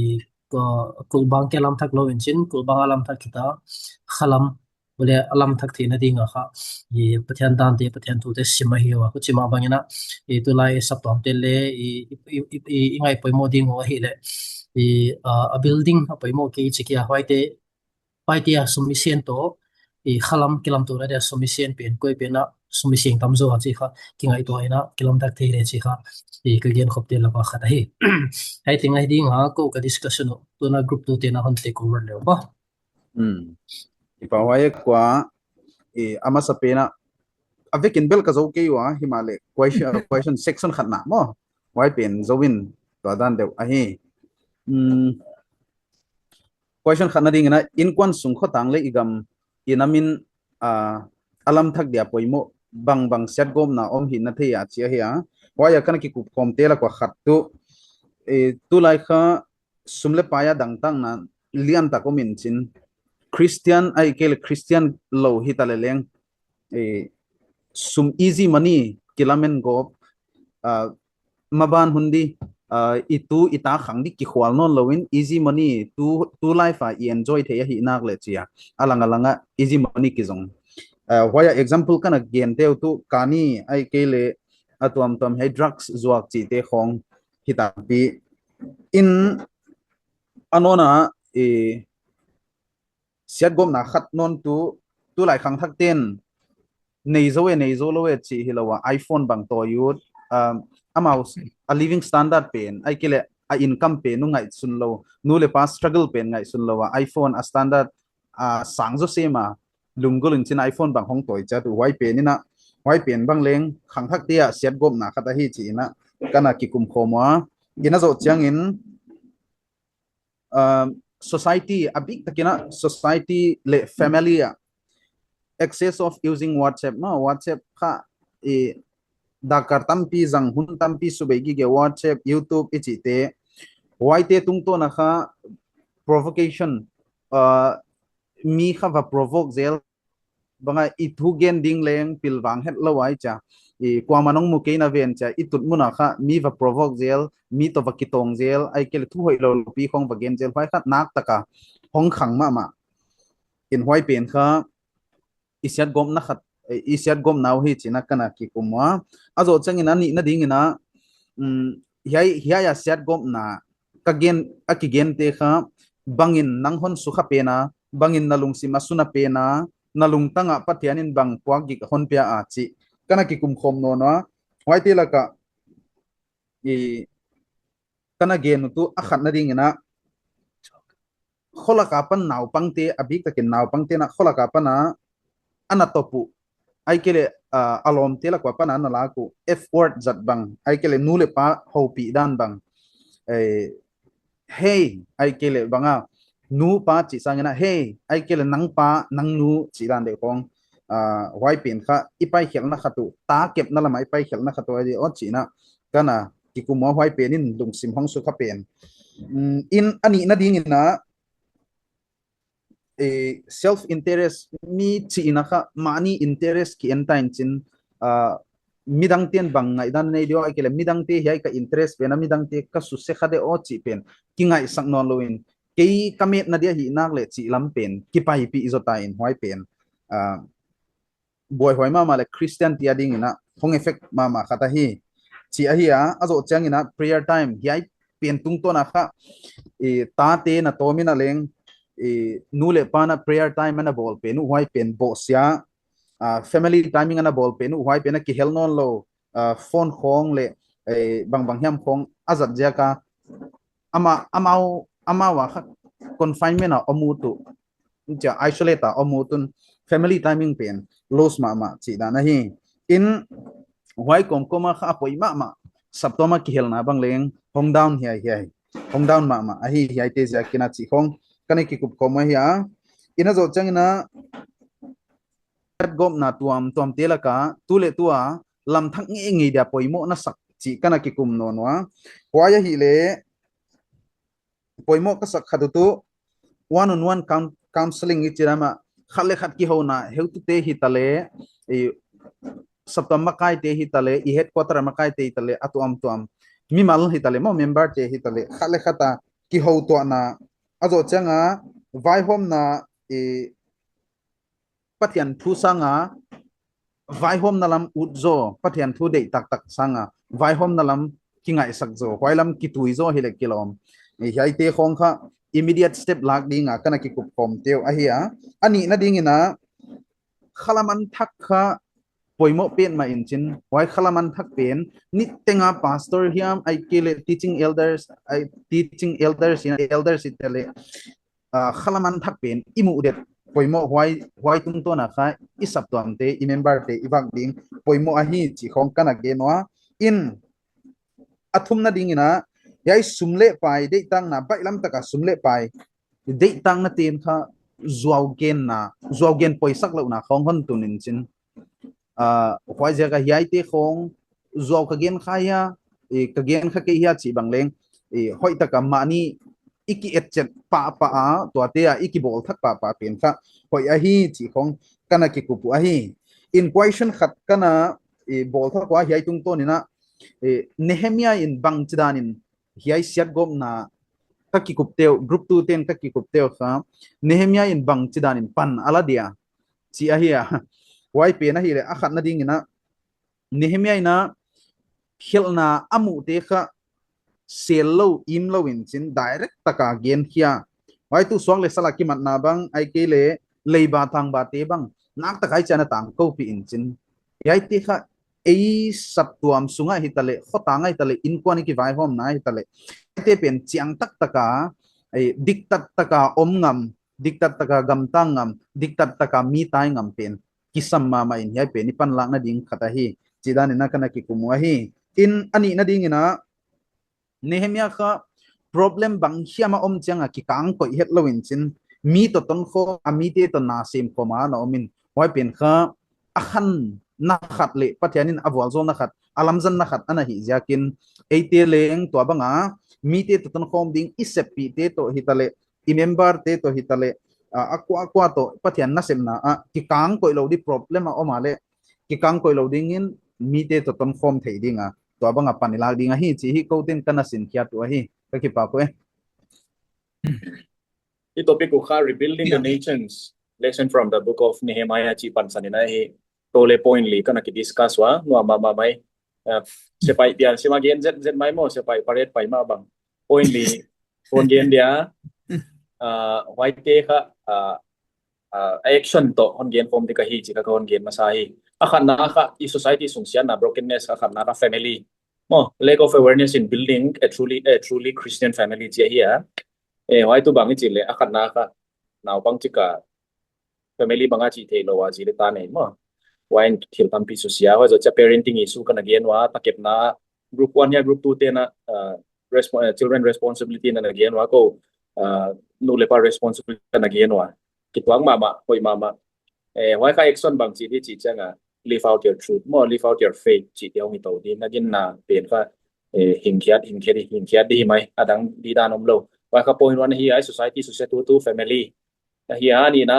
uh, kulhbang kia lamthak lo in cin, kulhbang a lamthak khit a, khalam uh leh a lamthak theihna ding a kha i Pathian dante, Pathian thute sim ahi uh a, huci mah bang in ah i tulai i saptuamte leh i, i, i, i, i ngaih poimoh ding uh ahih leh i, a, a building a poimoh kei ci kia, huaite, huaite a sum i sian tawh i khalam kilamtuahna dia sum i sian pen, koi pen ah sum i sian tam zaw a cih kha kingaihtuah in ah kilamthak thei leh cih kha i ka gen khopte lak a khat ahi. Hiai teng ahi ding a, ko ka discussion uh tu in ah group tute na hon take over leh uh ba. Hmm. I pau huai kua, i, a masa pen ah, a vekin bel ka zo kei ua, himahleh question, question section khatna maw, huai pen zo in tua dan deuh ahi. Hmm. Question khatna ding in ah, innkuan sung, khotang leh i gam, i nam in, a, a lamthak dia poimoh bangbang siatgawpna om hi na thei a ci ahi a. Huai a ka na kikupkhawmte lak a khat tuh, i, tulai kha sum leh pai a dangtakna liantak om in cin, Christian ahih kei leh Christian lo hi ta leh leng, eh, sum, easy money kilamen gawp, ah, maban hun ding, ah, i tu i ta khang ding kikhual nawn lo in, easy money, tu, tu life a i enjoy thei ahih nak leh ci a, a lang a lang ah easy money kizong. Ah, huai a example ka na gente uh tuh, kani ahih kei leh a tuamtuam hiai drugs zuak cihte khawng hi tampi in, a nawn a, eh, siatgawpna khat nawn tuh, tulai khangthakte'n nei zo e, nei zo lo e cih hi lo a, iPhone bang tawi ut, um, amau a living standard pen, ahih kei leh a income pen uh ngaihsun lo, nu leh pa struggle pen ngaihsun lo a, iPhone a standard, a sang zaw sem a, lunggulh in cin iPhone bang hong tawi ciat uh, huai pen in ah, huai pen bang leng khangthakte a siatgawpna khat ahi ci in ah ka na kikumkhawm ua. In a zoh ciangin, um, society, a biktak in ah society leh family ah, excess of using WhatsApp maw, WhatsApp kha i dakkal tampi zang, hun tampi subeih gige, WhatsApp, YouTube i cihte, huaite tungtawn a kha provocation, uh, mi kha va provoke zel, bang a i thu gen ding leng pilvang het lo a, i ci a, i kuamah hong mu kei na ven ci a, i tut mun a kha mi va provoke zel, mi tawh va kitawng zel, ahih kei leh thu hoih lo lo pi khawng va gen zel, huai kha naktak a hong khang mahmah in, huai pen kha i siatgawpna khat, i siatgawpna uh hi ci in ah ka na kikum ua. A zoh ciangin a nihna ding in ah, um, hiai, hiai a siatgawpna ka gen, a kigente kha bangin nang hon sukha pen a, bangin na lungsim a suna pen a, na lungtang ah Pathian in bang puakgik hon pia a cih ka na kikumkhawm nawn ua. Huaite lak ah i ka na gen uh tuh a khatna ding in ah, khualaka pan naupangte, a biktakin naupangte na khualaka pana a na tawp uh, ai kei le a lawmte lakua pana a na lak uh, F word zat bang, ai kei le nu le pa hopih dan bang, hei, ai kei le banga nu pa cih sangina hei, ai kei le nang pa nang nu cih dan deuh khong, huai pen kha i paikhialhna khat uh, ta kepna lama i paikhialhna khat uh ai deuh aw cihna kana kikum uh a, huai pen in lungsim hong sukha pen. In a nihna dingina self interest, mi cihna kha mahni interest ki-en ta in cin, midangte in bang ngaihdan nei deuh ai kei le midangte hiai ka interest pen a midangte ka susia kha deuh aw cih pen kingaihsak nawn loin kei ka metna dia hih nak le cih lam pen kipaipih zaw ta in huai pen buaihuai mahmah le Christian tia dingina hong effect mahmah khat ahi. Ci ahi a, a zawh ciangina prayer time hiai pen tungtawna kha tate na tawmina leng nu le pana prayer time ana bawl pen uh huai pen bawhsia, family timing ana bawl pen uh huai pen a kihel nawn lo, phone khawng le bangbang hiam khawng a zat ziaka amau amau a kha confinement a om uh tuh cia isolate a om uh tun family timing pen loss mahmah cih dan ahi. In huai kawmkawma kha a poi mahmah saptuama kihelna bang leng hong down hiai hiai, hong down mahmah ahi hiaite ziakina cih khong kana kikup kawm ahi a. In a zawh ciangina gawpna tuamtuamte laka tu le tua lamthak ngeingei dia poimoh na sak cih kana kikum nawn uh a. Huai ahih leh poimoh ka sak khat uh tuh one on one counseling i ci lamah khat le khat kihona heutute hitaleh, saptuam makaite hitaleh, i headquarter makaite hitaleh, a tuamtuam mimal hitaleh maw, memberte hitaleh khat le khat a kiho tuahna, a zawh cianga vaihawmna, Pathian thu sanga vaihawmna lam utzaw, Pathian thu deih taktak sanga vaihawmna lam kingaihsak zaw, huai lam kitui zaw hileh kilawm. Hiaite khawng kha immediate step lak dinga kana kikup khawm teu ahi a. A nihna dingina khalam anthak kha poimoh petmah in cin, huai khalam anthak pen nitenga pastor hiam ai kei le teaching elders, ai teaching elders in elders i teleh khalam anthak pen i muh det poimoh huai, huai tungtawna kha i saptuamte, i memberte i vak ding poimoh ahi cih khawng kana gen uh a. In a thumna dingina hiai sum le pai deihtakna baihlam taka sum le pai deihtakna ten kha zuau genna, zuau gen poisak lohna khawng hon tun in cin. Huai ziaka hiaite khawng zuau ka gen kha hia, ka gen kha kei hia cih bang leng hoihtaka mahni i ki-etcet pahpah a, tuate a i kibawl thak pahpah pen kha hoih ahi cih khawng kana kikup uh ahi. In question khat kana bawl thak uh a, hiai tungtawn ina Nehemiah in bangci danin hiai siatgawpna ka kikup teu, group two ten ka kikup teu kha Nehemiah in bangci danin pan a la dia ci ahi a. Huai pen ahileh a khatna dingina Nehemiah ina khelhna a muhte kha sel lo, im lo in cin direct taka genkhia. Huai tu suak le sala kimatna bang ai kei le leiba tangbate bang naktak ai ciana tangkopih in cin. Hiaite kha ei saptuam sungah hitaleh, khotangah hitaleh, innkuan i kivaihawmna hitaleh, hiaite pen ciang taktaka, diktattaka om ngam, diktattaka gamtang ngam, diktattaka mi tai ngam pen kisam mahmah in hiai pen i panlakna ding khat ahi. Ci danin a kana kikum uh ahi. In a nihna dingina Nehemiah kha problem bang hiam a om cianga kikang koih het lo in cin, mi tawh tonkhawm a, mite tawh na semkhawm a na om in, huai pen kha a khanna khat le Pathian in a vualzawlna khat, a lamzanna khat ana hih ziakin eite leng tua banga mite tawh tonkhawm ding i seppihte tawh hitaleh, i memberte tawh hitaleh, a kuakua tawh Pathian nasepna ah kikang koih lo di problem a om a leh kikang koih lo dingin mite tawh tonkhawm thei dinga tua banga pan i lak ding ahi ci hi. Koten kana sinkhiat uh ahi. Ka kipak uh e. I topic uh kha Rebuilding the Nations, Lesson from the Book of Nehemiah ci pansan ina hi. Tole point li kana ki discuss uh a, nuam mahmah mai. Sepaih pian sima gen zet zet mai maw, sepaih paret pai mah bang. Point li hon gen dia, huaite kha action tawh hon gen khawm ding ahi ci kha ka hon gen masa hi. A khatna kha i society sung siatna, brokenness, a khatna kha family maw, lack of awareness in building a truly, a truly Christian family ci ahi a. Eh, huai tu bang i cih leh a khatna kha naupang cika family banga cih theih lo a zi le ta nei maw. Huai in thil tampi susia, huai zawh ciang parenting issue ka na gen ua, takepna group one hia group two te na, uh, respo-, uh, children responsibility na na gen ua ko, uh, nu le pa responsibility ka na gen ua. Kituak mahmah, hoih mahmah. Eh, huai kha action bang cih di cih cianga live out your truth maw, live out your faith cih di hong hi to di, na ginna pen kha, eh, hingkhiat, hingkhiat, hingkhiat di hi mai, a dang di dan om lo. Huai kha point one hi a, society susia tutu family. Ahi a nihna,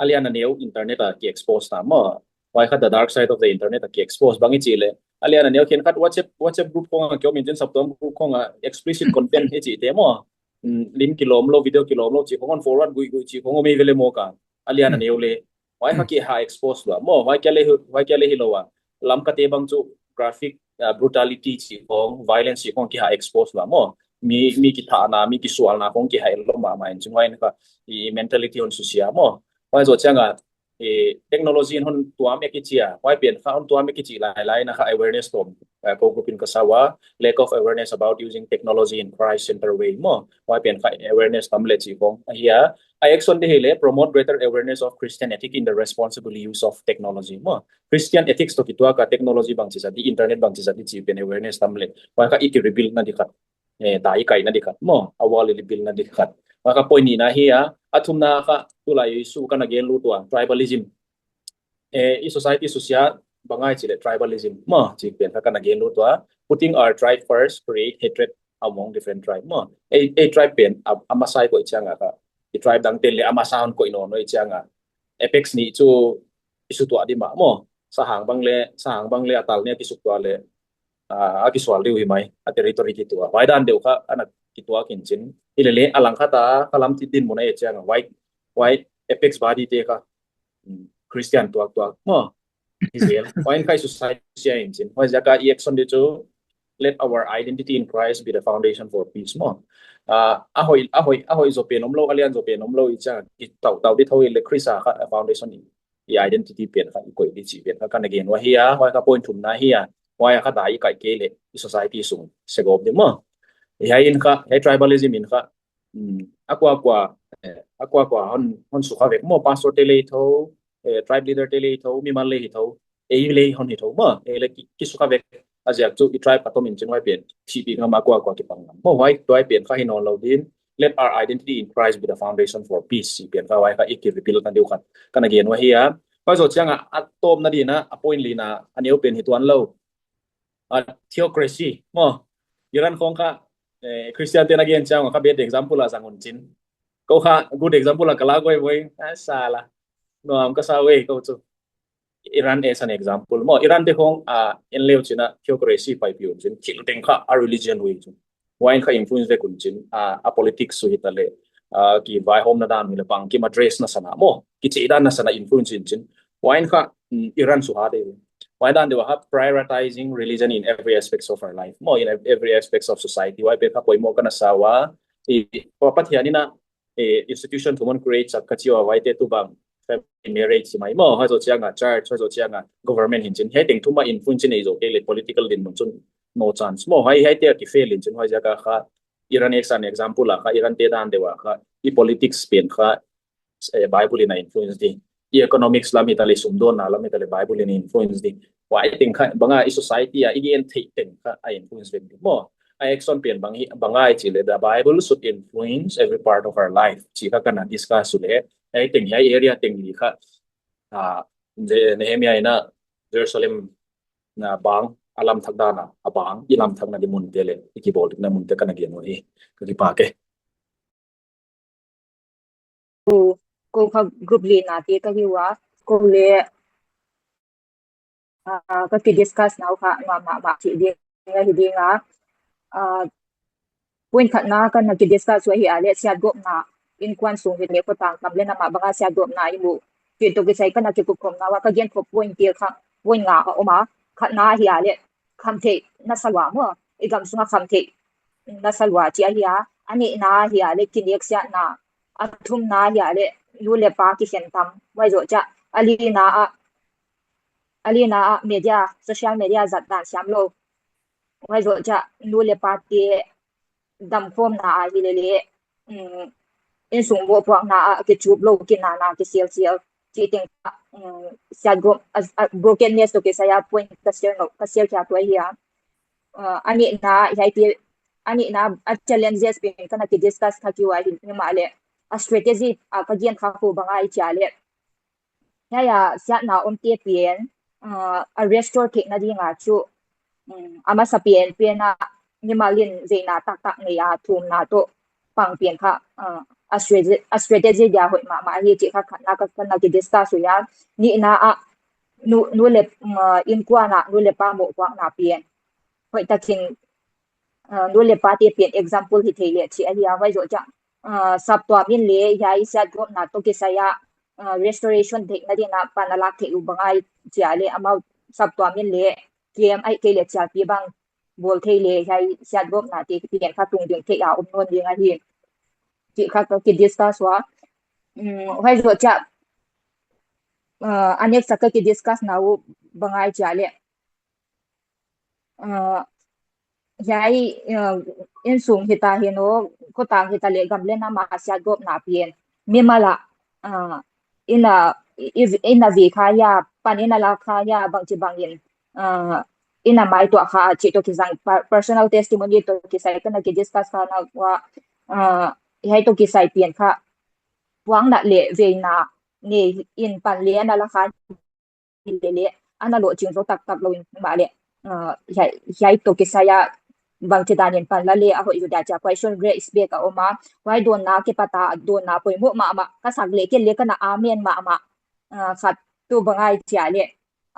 a lian a neu internet a ki-expose ta maw. Huai kha the dark side of the internet a ki-expose bang i cih leh, a lian a neu khenkhat WhatsApp, WhatsApp group khong a kiom in cin, saptuam group khong a explicit content i cih te maw. Mm, lim kilawm lo, video kilawm lo cih khong on forward guih guih cih khong om ei ve le maw ka. A lian a neu le. Huai kha kiha expose lua maw. Huai kia le hi, huai kia le hi lo a. Lamkate bang cu graphic, uh, brutality cih khong, violence cih khong kiha expose lua maw. Mi, mi kithahna, mi kisualna khong kiha el lo mahmah in cin, huai in kha i mentality hon susia maw. Huai zawh cianga, eh, technology in hon tuam ek i cia, huai pen kha hon tuam ek i cih lailai na kha awareness tawm, eh, ko group in ka sa ua, lack of awareness about using technology in Christ center way maw. Huai pen kha awareness tam le cih khong ahi a. A action di hi le promote greater awareness of Christian ethic in the responsible use of technology maw. Christian ethics tawh kituak a technology bang ci zat di, internet bang ci zat di cih pen awareness tam le, huai kha i ki-rebuild na di khat, eh, dai i kaihna di khat maw, a world i rebuild na di khat. Huai kha point nihna hi a. A thumna kha tulai issue ka na gen lut ua, tribalism. Eh, i society susia bang i cih leh tribalism maw, cih pen kha ka na gen lut ua. Putting our tribe first create hatred among different tribe maw. Ei, ei tribe pen a, a masa i koih cianga kha i tribe dangte le a masa hon koih nawn uh ei cianga apex nih cu i sutuah di mah maw. Sahang bang le, sahang bang le a tal nih a kisuktuah le, ah, a kisual di uh hi mai, a territory kituah. Huai dan deuh kha a na kituak in cin. Hi le le a langkhat a kha lam ti din mun a ei cianga huai, huai apex body te kha, mm, Christian tuaktuak maw. Hi zel. Huai in kha i society sia in cin. Huai ziaka i action di cu, let our identity in Christ be the foundation for peace maw. Ah, a hoih, a hoih, a hoih zaw pen om lo, a lian zaw pen om lo i cianga kitautau di tho i le Khrist a kha a foundation i, i identity pen kha i koih di cih pen kha ka na gen ua hi a, huai kha point thumna hi a. Huai a kha dai i kaih kei le i society sung segawp di maw. Hiai in kha, hiai tribalism in kha, mm, a kuakua, eh, a kuakua hon, hon sukha vek maw, pastor te le hi tho, eh, tribe leader te le hi tho, mimal le hi tho, ei le hon hi tho maw, ei le ki, kisukha vek. A ziak cu i tribe ka tom in cin huai pen thihpih ngam a kuakua kipang ngam maw. Huai, huai pen kha hi nawn lo din, let our identity in Christ be the foundation for peace cih pen kha huai kha i ki-rebuild na di uh khat ka na gen ua hi a. Huai zawh cianga a tawpna dina, a point lina, a neu pen hi tuan lo. A theocracy maw. Iran khong kha, eh, Christian te na gen cianga kha bad example a zang un cin. Ko kha good example a ka la guai voi, a sa la. Nuam ka sa wei ko cu. Iran as an example maw. Iran te khong, ah, en leu cina theocracy paipih un cin. Thil teng kha a religion wei cin. Huai in kha influence vek un cin, ah, a politics uh hi ta le, ah, kivaihawmna dan uh hi le bang kim address na sana maw, kici dan na sana influence in cin. Huai in kha, mm, Iran suha de. Huai dan deuh a kha prioritizing religion in every aspects of our life maw, in ev-, every aspects of society. Huai pen kha poimawh ka na sa ua, i, Pa-, Pathian in a, eh, institution thum hon create sak ka ci ua, huaite tu bang family marriage hi mai maw, huai zawh cianga church, huai zawh cianga government hi in cin. Hiai teng thum a influence nei zo kei le political dinmun cun no chance maw. Huai, hiaite a ki fail in cin, huai ziaka kha Iran as an example a kha, Iran te dan deuh a kha i politics pen kha, eh, Bible in a influence di. I economics lam hi ta le, sumdawnna lam hi ta le, Bible in a influence di. Huai teng kha banga i society a i gen theih teng kha a influence vek di maw. A action pen bang hi, banga i cih le, the Bible should influence every part of our life cih kha ka na discuss uh le. Hiai teng, hiai area teng li kha, ah, Je-, Nehemiah in a Jerusalem na bang, a lamthak dan a, a bang, i lamthakna di munte le i kibawl dikna munte ka na gen uh hi. Ka kipak e. Ko, ko kha group lina te ka hi ua, ko le, ah, ka ki discuss na uh kha, ma, ma, ma, ci ding, hi ding a, ah, point khatna ka na ki discuss uh ahi a le, siatgawpna, innkuan sung hi le, khotang tam le na mah banga siatgawpna i mu. Cih tuk kisai ka na ki kup khopna ua, ka gen khop point te kha, point nga ka om a, khatna ahi a le, khamtheih na sa lua maw, i gam sunga khamtheih na sa lua ci ahi a, a nihna ahi a le, kineksiatna, a thumna ahi a le, nu le pa kikhen tam, huai zawh ciah, a lina ah, a lina ah media, social media zat dan siam lo, huai zawh ciah, nu le pa te damkhawmna ahi le le, um, innsung mawhpuakna ah kicup lo, kinana kisialsial cih teng kha, um, siatgawp, a, a, brokenness tawh kisai a point ka share no, ka share khia tua hi a. Uh, a nihna hiai pi, a nihna a challenges pen ka na kidiscuss kha kiu a hi, himahleh a strategy a ka gen kha ko bang a i cia leh, hiai a siatna omte pen, uh, a restore theihna ding a cu, um, a masa pen pen a mimal in veina taktak nei a thumna tawh pang pen kha, uh, a strategy, a strategy dia hoih mahmah hi cih kha khatna ka, ka na kidiscuss uh a. Nihna ah nu, nu le, uh, innkuan ah nu le pa mawhpuakna pen hoih takin, uh, nu le pate pen example hi thei leh cih ahi a, huai zoh ciang, uh, saptuam in le hiai siatgawpna tawh kisai a, uh, restoration theihna ding a pan a lak theih uh bang a i cia leh, amau saptuam in le kem aih kei leh cialpi bang bawl thei leh hiai siatgawpnate pen kha tung ding theih a om nawn ding ahi cih kha ka kidiscuss uh a. Um, huai zoh ciang, uh, a next a ka kidiscuss na uh bang a i cia leh, uh, hiai, uh, innsung hita hi no, khotang hita leh gam le nam a siatgawpna pen mimal ah, uh, inn a, i, inn a vei kha hia, pan inn a lak kha hia, bangci bangin, uh, inn a maituah kha cih tawh kizang per-, personal testimony tawh kisai ka na kidiscuss kha na uh a, uh, hiai tawh kisai pen kha puaknat le veina nei in pan le a na la kha hi leh leh, a na lawhcing zo taktak lo in mah leh, uh, hiai, hiai tawh kisai a bangci danin pan la leh a hoih zaw dia cia question raise bek a om a, huai dawnna kipat a dawnna poimoh mahmah, ka sak leh ken leh ka na amen mahmah, uh, khat tu bang a i cia leh,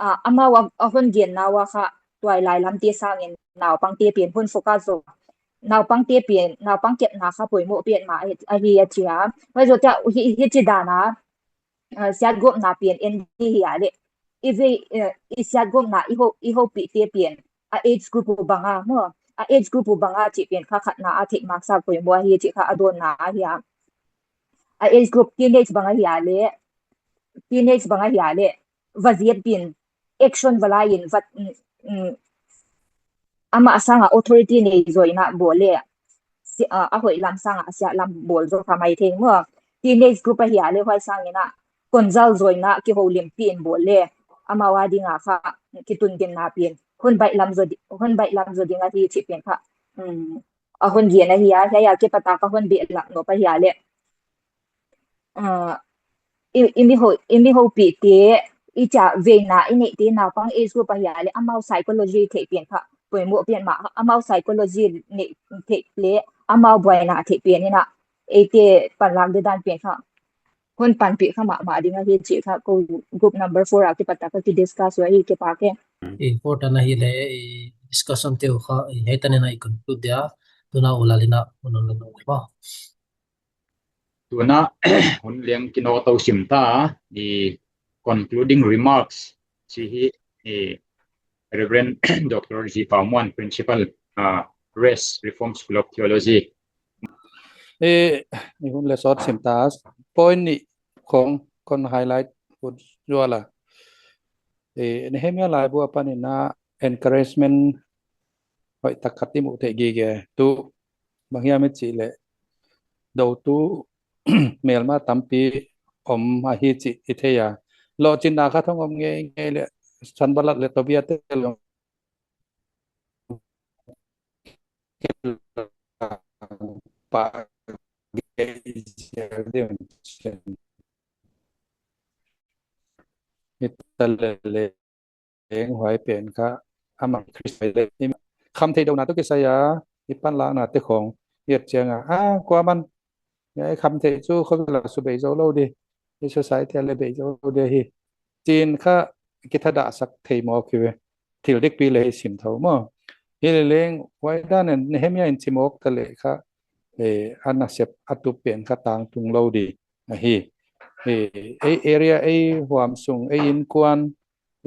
uh, amau a, a hon genna uh a kha tuailai lamte sangin naupangte pen hun focus zo, naupangte pen, naupang kepna kha poimoh petmah ahi, ahi a cia. Huai zoh ciang hi, hici dan a, uh, siatgawpna pen en di hi a leh, i vei, uh, i siatgawpna i ho, i hopihte pen a age group uh bang a maw, a age group uh bang a cih pen kha khatna a theih maksak poimoh ahi cih kha a dawnna ahi a. A age group teenage bang ahi a leh, teenage bang ahi a leh, va ziat in, action va la in, va, um, um, amah sangah authority nei zawina bawl le, si-, ah, a hoih lam sangah a siah lam bawl zaw kha mai thei maw. Teenage group ahi a leh huai sangin ah, consult zawina kiholimpi in bawl le, amau a dingah kha kitundinna pi in hun baih lam zaw di-, hun baih lam zaw ding ahi cih pen kha, um, a hon gen ahi a, hiai a kipat a ka hon behlap nop ahi a leh, ah, i, i mi ho, i mi hopihte, i cia veina i neihte naupang age group ahi a leh amau psychology theih pen kha poimoh pen mah, amau psychology neih theih leh amau buaina theih pen in ah eite panlak ding dan pen kha hon panpih kha mahmah ding ahi cih kha ko group number four a kipat a ka kidiscuss uh ahi. Kipak e. Important ahi leh, i discussion te uh kha, i hei tanin a i conclude dia, tuna u Lal in ah hun hon la nung maw. Tuna hun leng kinawk to sim ta, i concluding remarks ci hi, i Reverend Doctor Zi Pau Muan, Principal, ah, Rest Reformed School of Theology. I, i hun le sawt sim ta, point nih khong kon highlight ut zual a. I, Nehemiah laibu a panin ah encouragement hoih tak khat i muh theih gige. Tu bang hiam i cih leh, dotu melma tampi om ahi cih i thei a. Lawhcinna khat hong om ngeingei leh, Sanballat leh Tobia te lawh pah gei ziau ding cin. Hi ta leh leng huai pen kha amah Khrist le i kham theih dohna tawh kisai a i panlakna te khong i et ciang a, a, kuaman, hiai kham theih cu khuabil ah su bei zo lo di, i society ah le bei zo lo di hi, cin kha kithadah sak thei mawk hi ve. Thil dikpi le hi sim tho maw. Hi leh leng huai dan in Nehemiah in ci mawk ta leh kha, eh, a nasep a tup pen kha tangtung lo di ahi. Eh, ei area, ei huam sung, ei innkuan,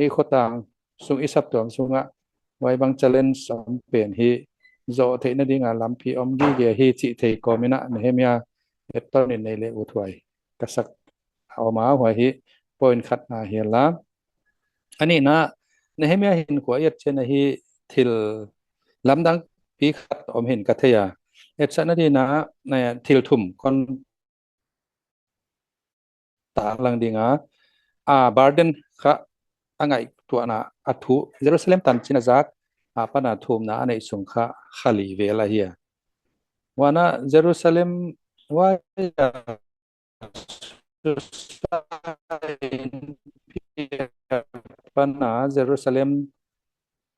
ei khuatang sung, i saptuam sungah huai bang challenge om pen hi, zawh theih nading a lampi om gige hi cih thei kawm in ah Nehemiah et ton in nei leh ut huai ka sak a om a, huai hi point khatna hi a. A nihna, Nehemiah hinkhua i et ciang a hi thil lamdang pi khat om hi in ka thei a. Etsakna dingin ah, eh, thil thum kon taklang ding a, a burden kha a ngaihtuahna a thu, Jerusalem tanchin a zak a pana thumna a neih sung kha kha li vel ahi a. Huan ah Jerusalem, huai a Susa in pana Jerusalem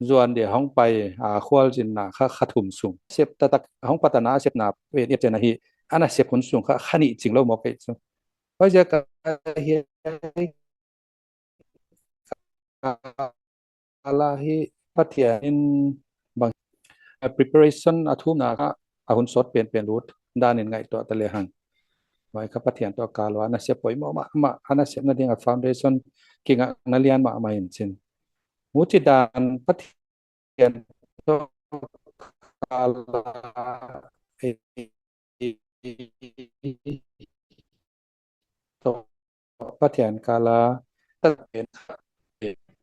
zuan dia hong pai a khualzinna kha kha thum sung. Sep taktak hong patana a sepna vet et cen ahi, a nasep hun sung kha kha nih cing lo mawk kei cu. Huaiziak a hiai kala hi Pathian in bang, a preparation a thumna kha a hun sawt penpen lut danin ngaihtuah ta lehang. Huai kha Pathian tawh kal ua a nasep poimawh mahmah, a nasep nading a foundation kingakna lian mahmah in cin. Huci dan Pathian tawh kal a tawh Pathian kala takpen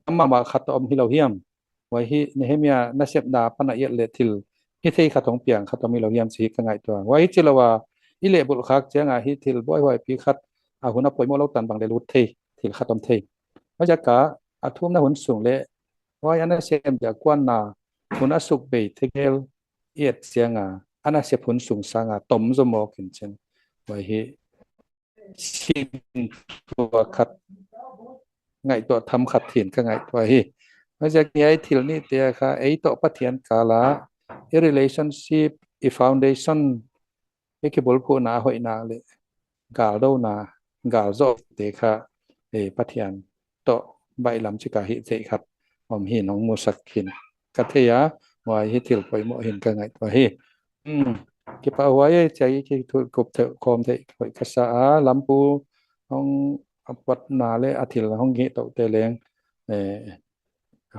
mahmah khat a om hi lo hiam? Huai hi Nehemia nasepna pana iat le thil hi thei khat hong piang khat om hi lo hiam ci hi ka ngaihtuah. Huai hi ci lo a i lehbulh khak cianga hi thil buaihuaipi khat a hun a poimawh lo tan bang le lut thei, thil khat om thei. Huaiziak a a thumna hun sung le huai a nasem dia kuanna hun a suk bei thegel i et cianga a nasep hun sung sanga tom zaw mawk in cin. Huai hi sin tua khat ngaihtuah tham khat hin ka ngaihtuah hi. Huaiziak hiai thil nihte kha ei tawh Pathian kala i relationship, i foundation, i kibulphuhna a hoihna le galdona, galzawhte kha ei Pathian tawh baihlam cika hih theih khat om hi nong musak hin ka thei a, huai hi thil poimawh hin ka ngaihtuah hi. Hmm. Kipahhuai ei, ciai kithulkup theih khawm theih hoih ka sa a, lampu hong a puatna le a thil hong hih tohte leng, eh,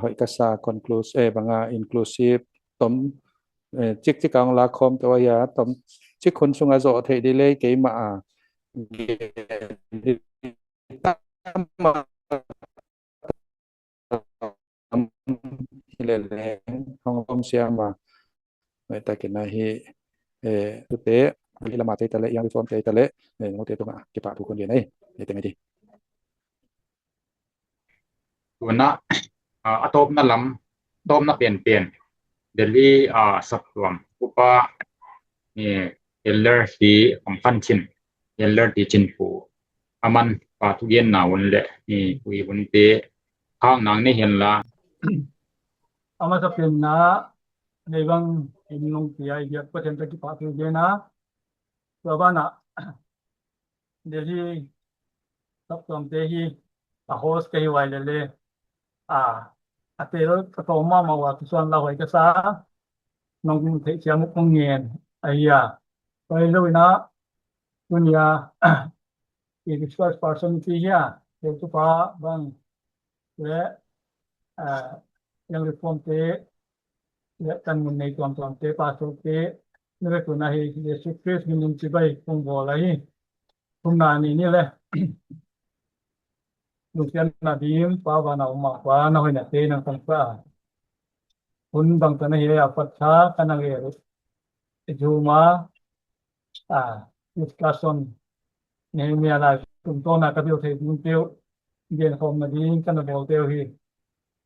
hoih ka sa, conclusive, eh, banga inclusive, tom, eh, cikcik a hong lak khawm tawh ahi a, tom cik hun sunga zawh theih di lei keimah a tam a tam hi leleng hong om siam a. Mai takin ahi, eh, tute, i lama tei tale, yang reform tei tale, eh, ngote tunga kipa thu kun gen ei, eh, teng ei di. Tuna, ah, a tawpna lam, tawpna penpen Delhi, ah, saptuam upa, eh, Elder Ti Ong Khan Chin, Elder Ti Chin Pu, aman pa thugenna hun le, eh, ui hunte khak nang nei hen la. A masa penna nei bang in nong pia i biak Pathian ka kipa thu gen a. Tua banah Delhi saptuamte hi a host ka hi uai lele, a, a tel ka tawm mahmah ua kisuan lauhuai ka sa, nong theihsiam uh kong ngen ahi a. Tua hi lo in a, tuni a i resource person ci hi a, tel tupa bang le, a, yang reformte le kan mun nei tuamtuamte, pastorte, na vekun ahi Jesu Khrist min in cibai kong bawl ahi. Thumna ni ni le lungsiatna dim pa vana um a Pa, na hoihnate nang tangsa a hun bangtan ahi a, a patsa ka nang e Zoom a, a, discussion Nehemia lai sung tawna ka bil thei ding teu, gen khawm nading ka na bawl teu hi.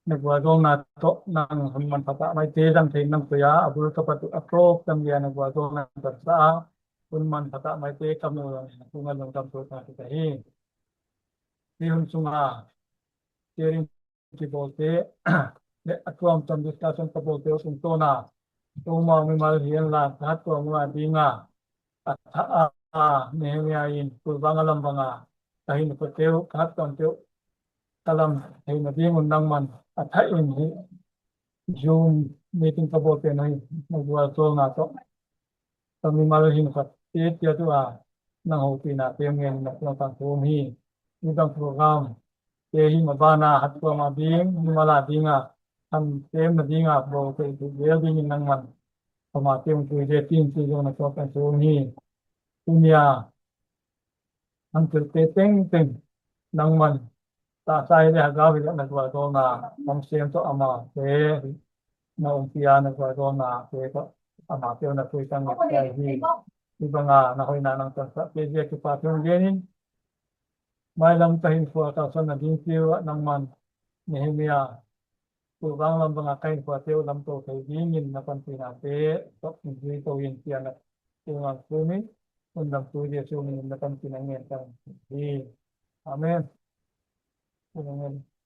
Na gualzawlna tawh nang hun manpha pah maite dang thei nang pia, a bul ka pat uh a program dia na gualzawlna tawh sa a hun manpha pah maite ka mu lo na tunga lungdam tua ka hi. Hi hun sunga sharing kibawlte le a tuamtuam discussion ka bawlte uh tungtawna Roma mimal hi en la ka hat tuam uh a dinga a tha a, a, Nehemia in kulvang a lamvanga ka hin ka teu, ka hat tuamte uh ka lam theina dingun nangman a tha in hi Zoom meeting ka bawlte na hi na gualzawlna tawh ka mimal hin ka te tia tu a nang hopihna te ngen na tuang tang thum hi. Ni bang program te hi mabana hat tuam a ding, mimal a dinga tham tem na dinga bawl thei thei zel dingin nangman kama tem tui le tin tui zong na tuang tang thum hi. Tunia hang thil te tengteng nangman ta sai le hagau hi le na gualzawlna hong sem tawh ama te na um pia na gualzawlna te tawh amah teu na tui tang nget cia hi. Hi banga na hoihna nang tansah pia zia kipa thu hong gen in, mailam ka hinkhua kalsuan na ding tiu ah nangman Nehemia tua vang lam banga ka hinkhua teu lam to thei dingin na panpina te tawh in zui to in cia na tung ang thu min, undam tu Jesu min na panpina ngen tang hi. Amen. Amen.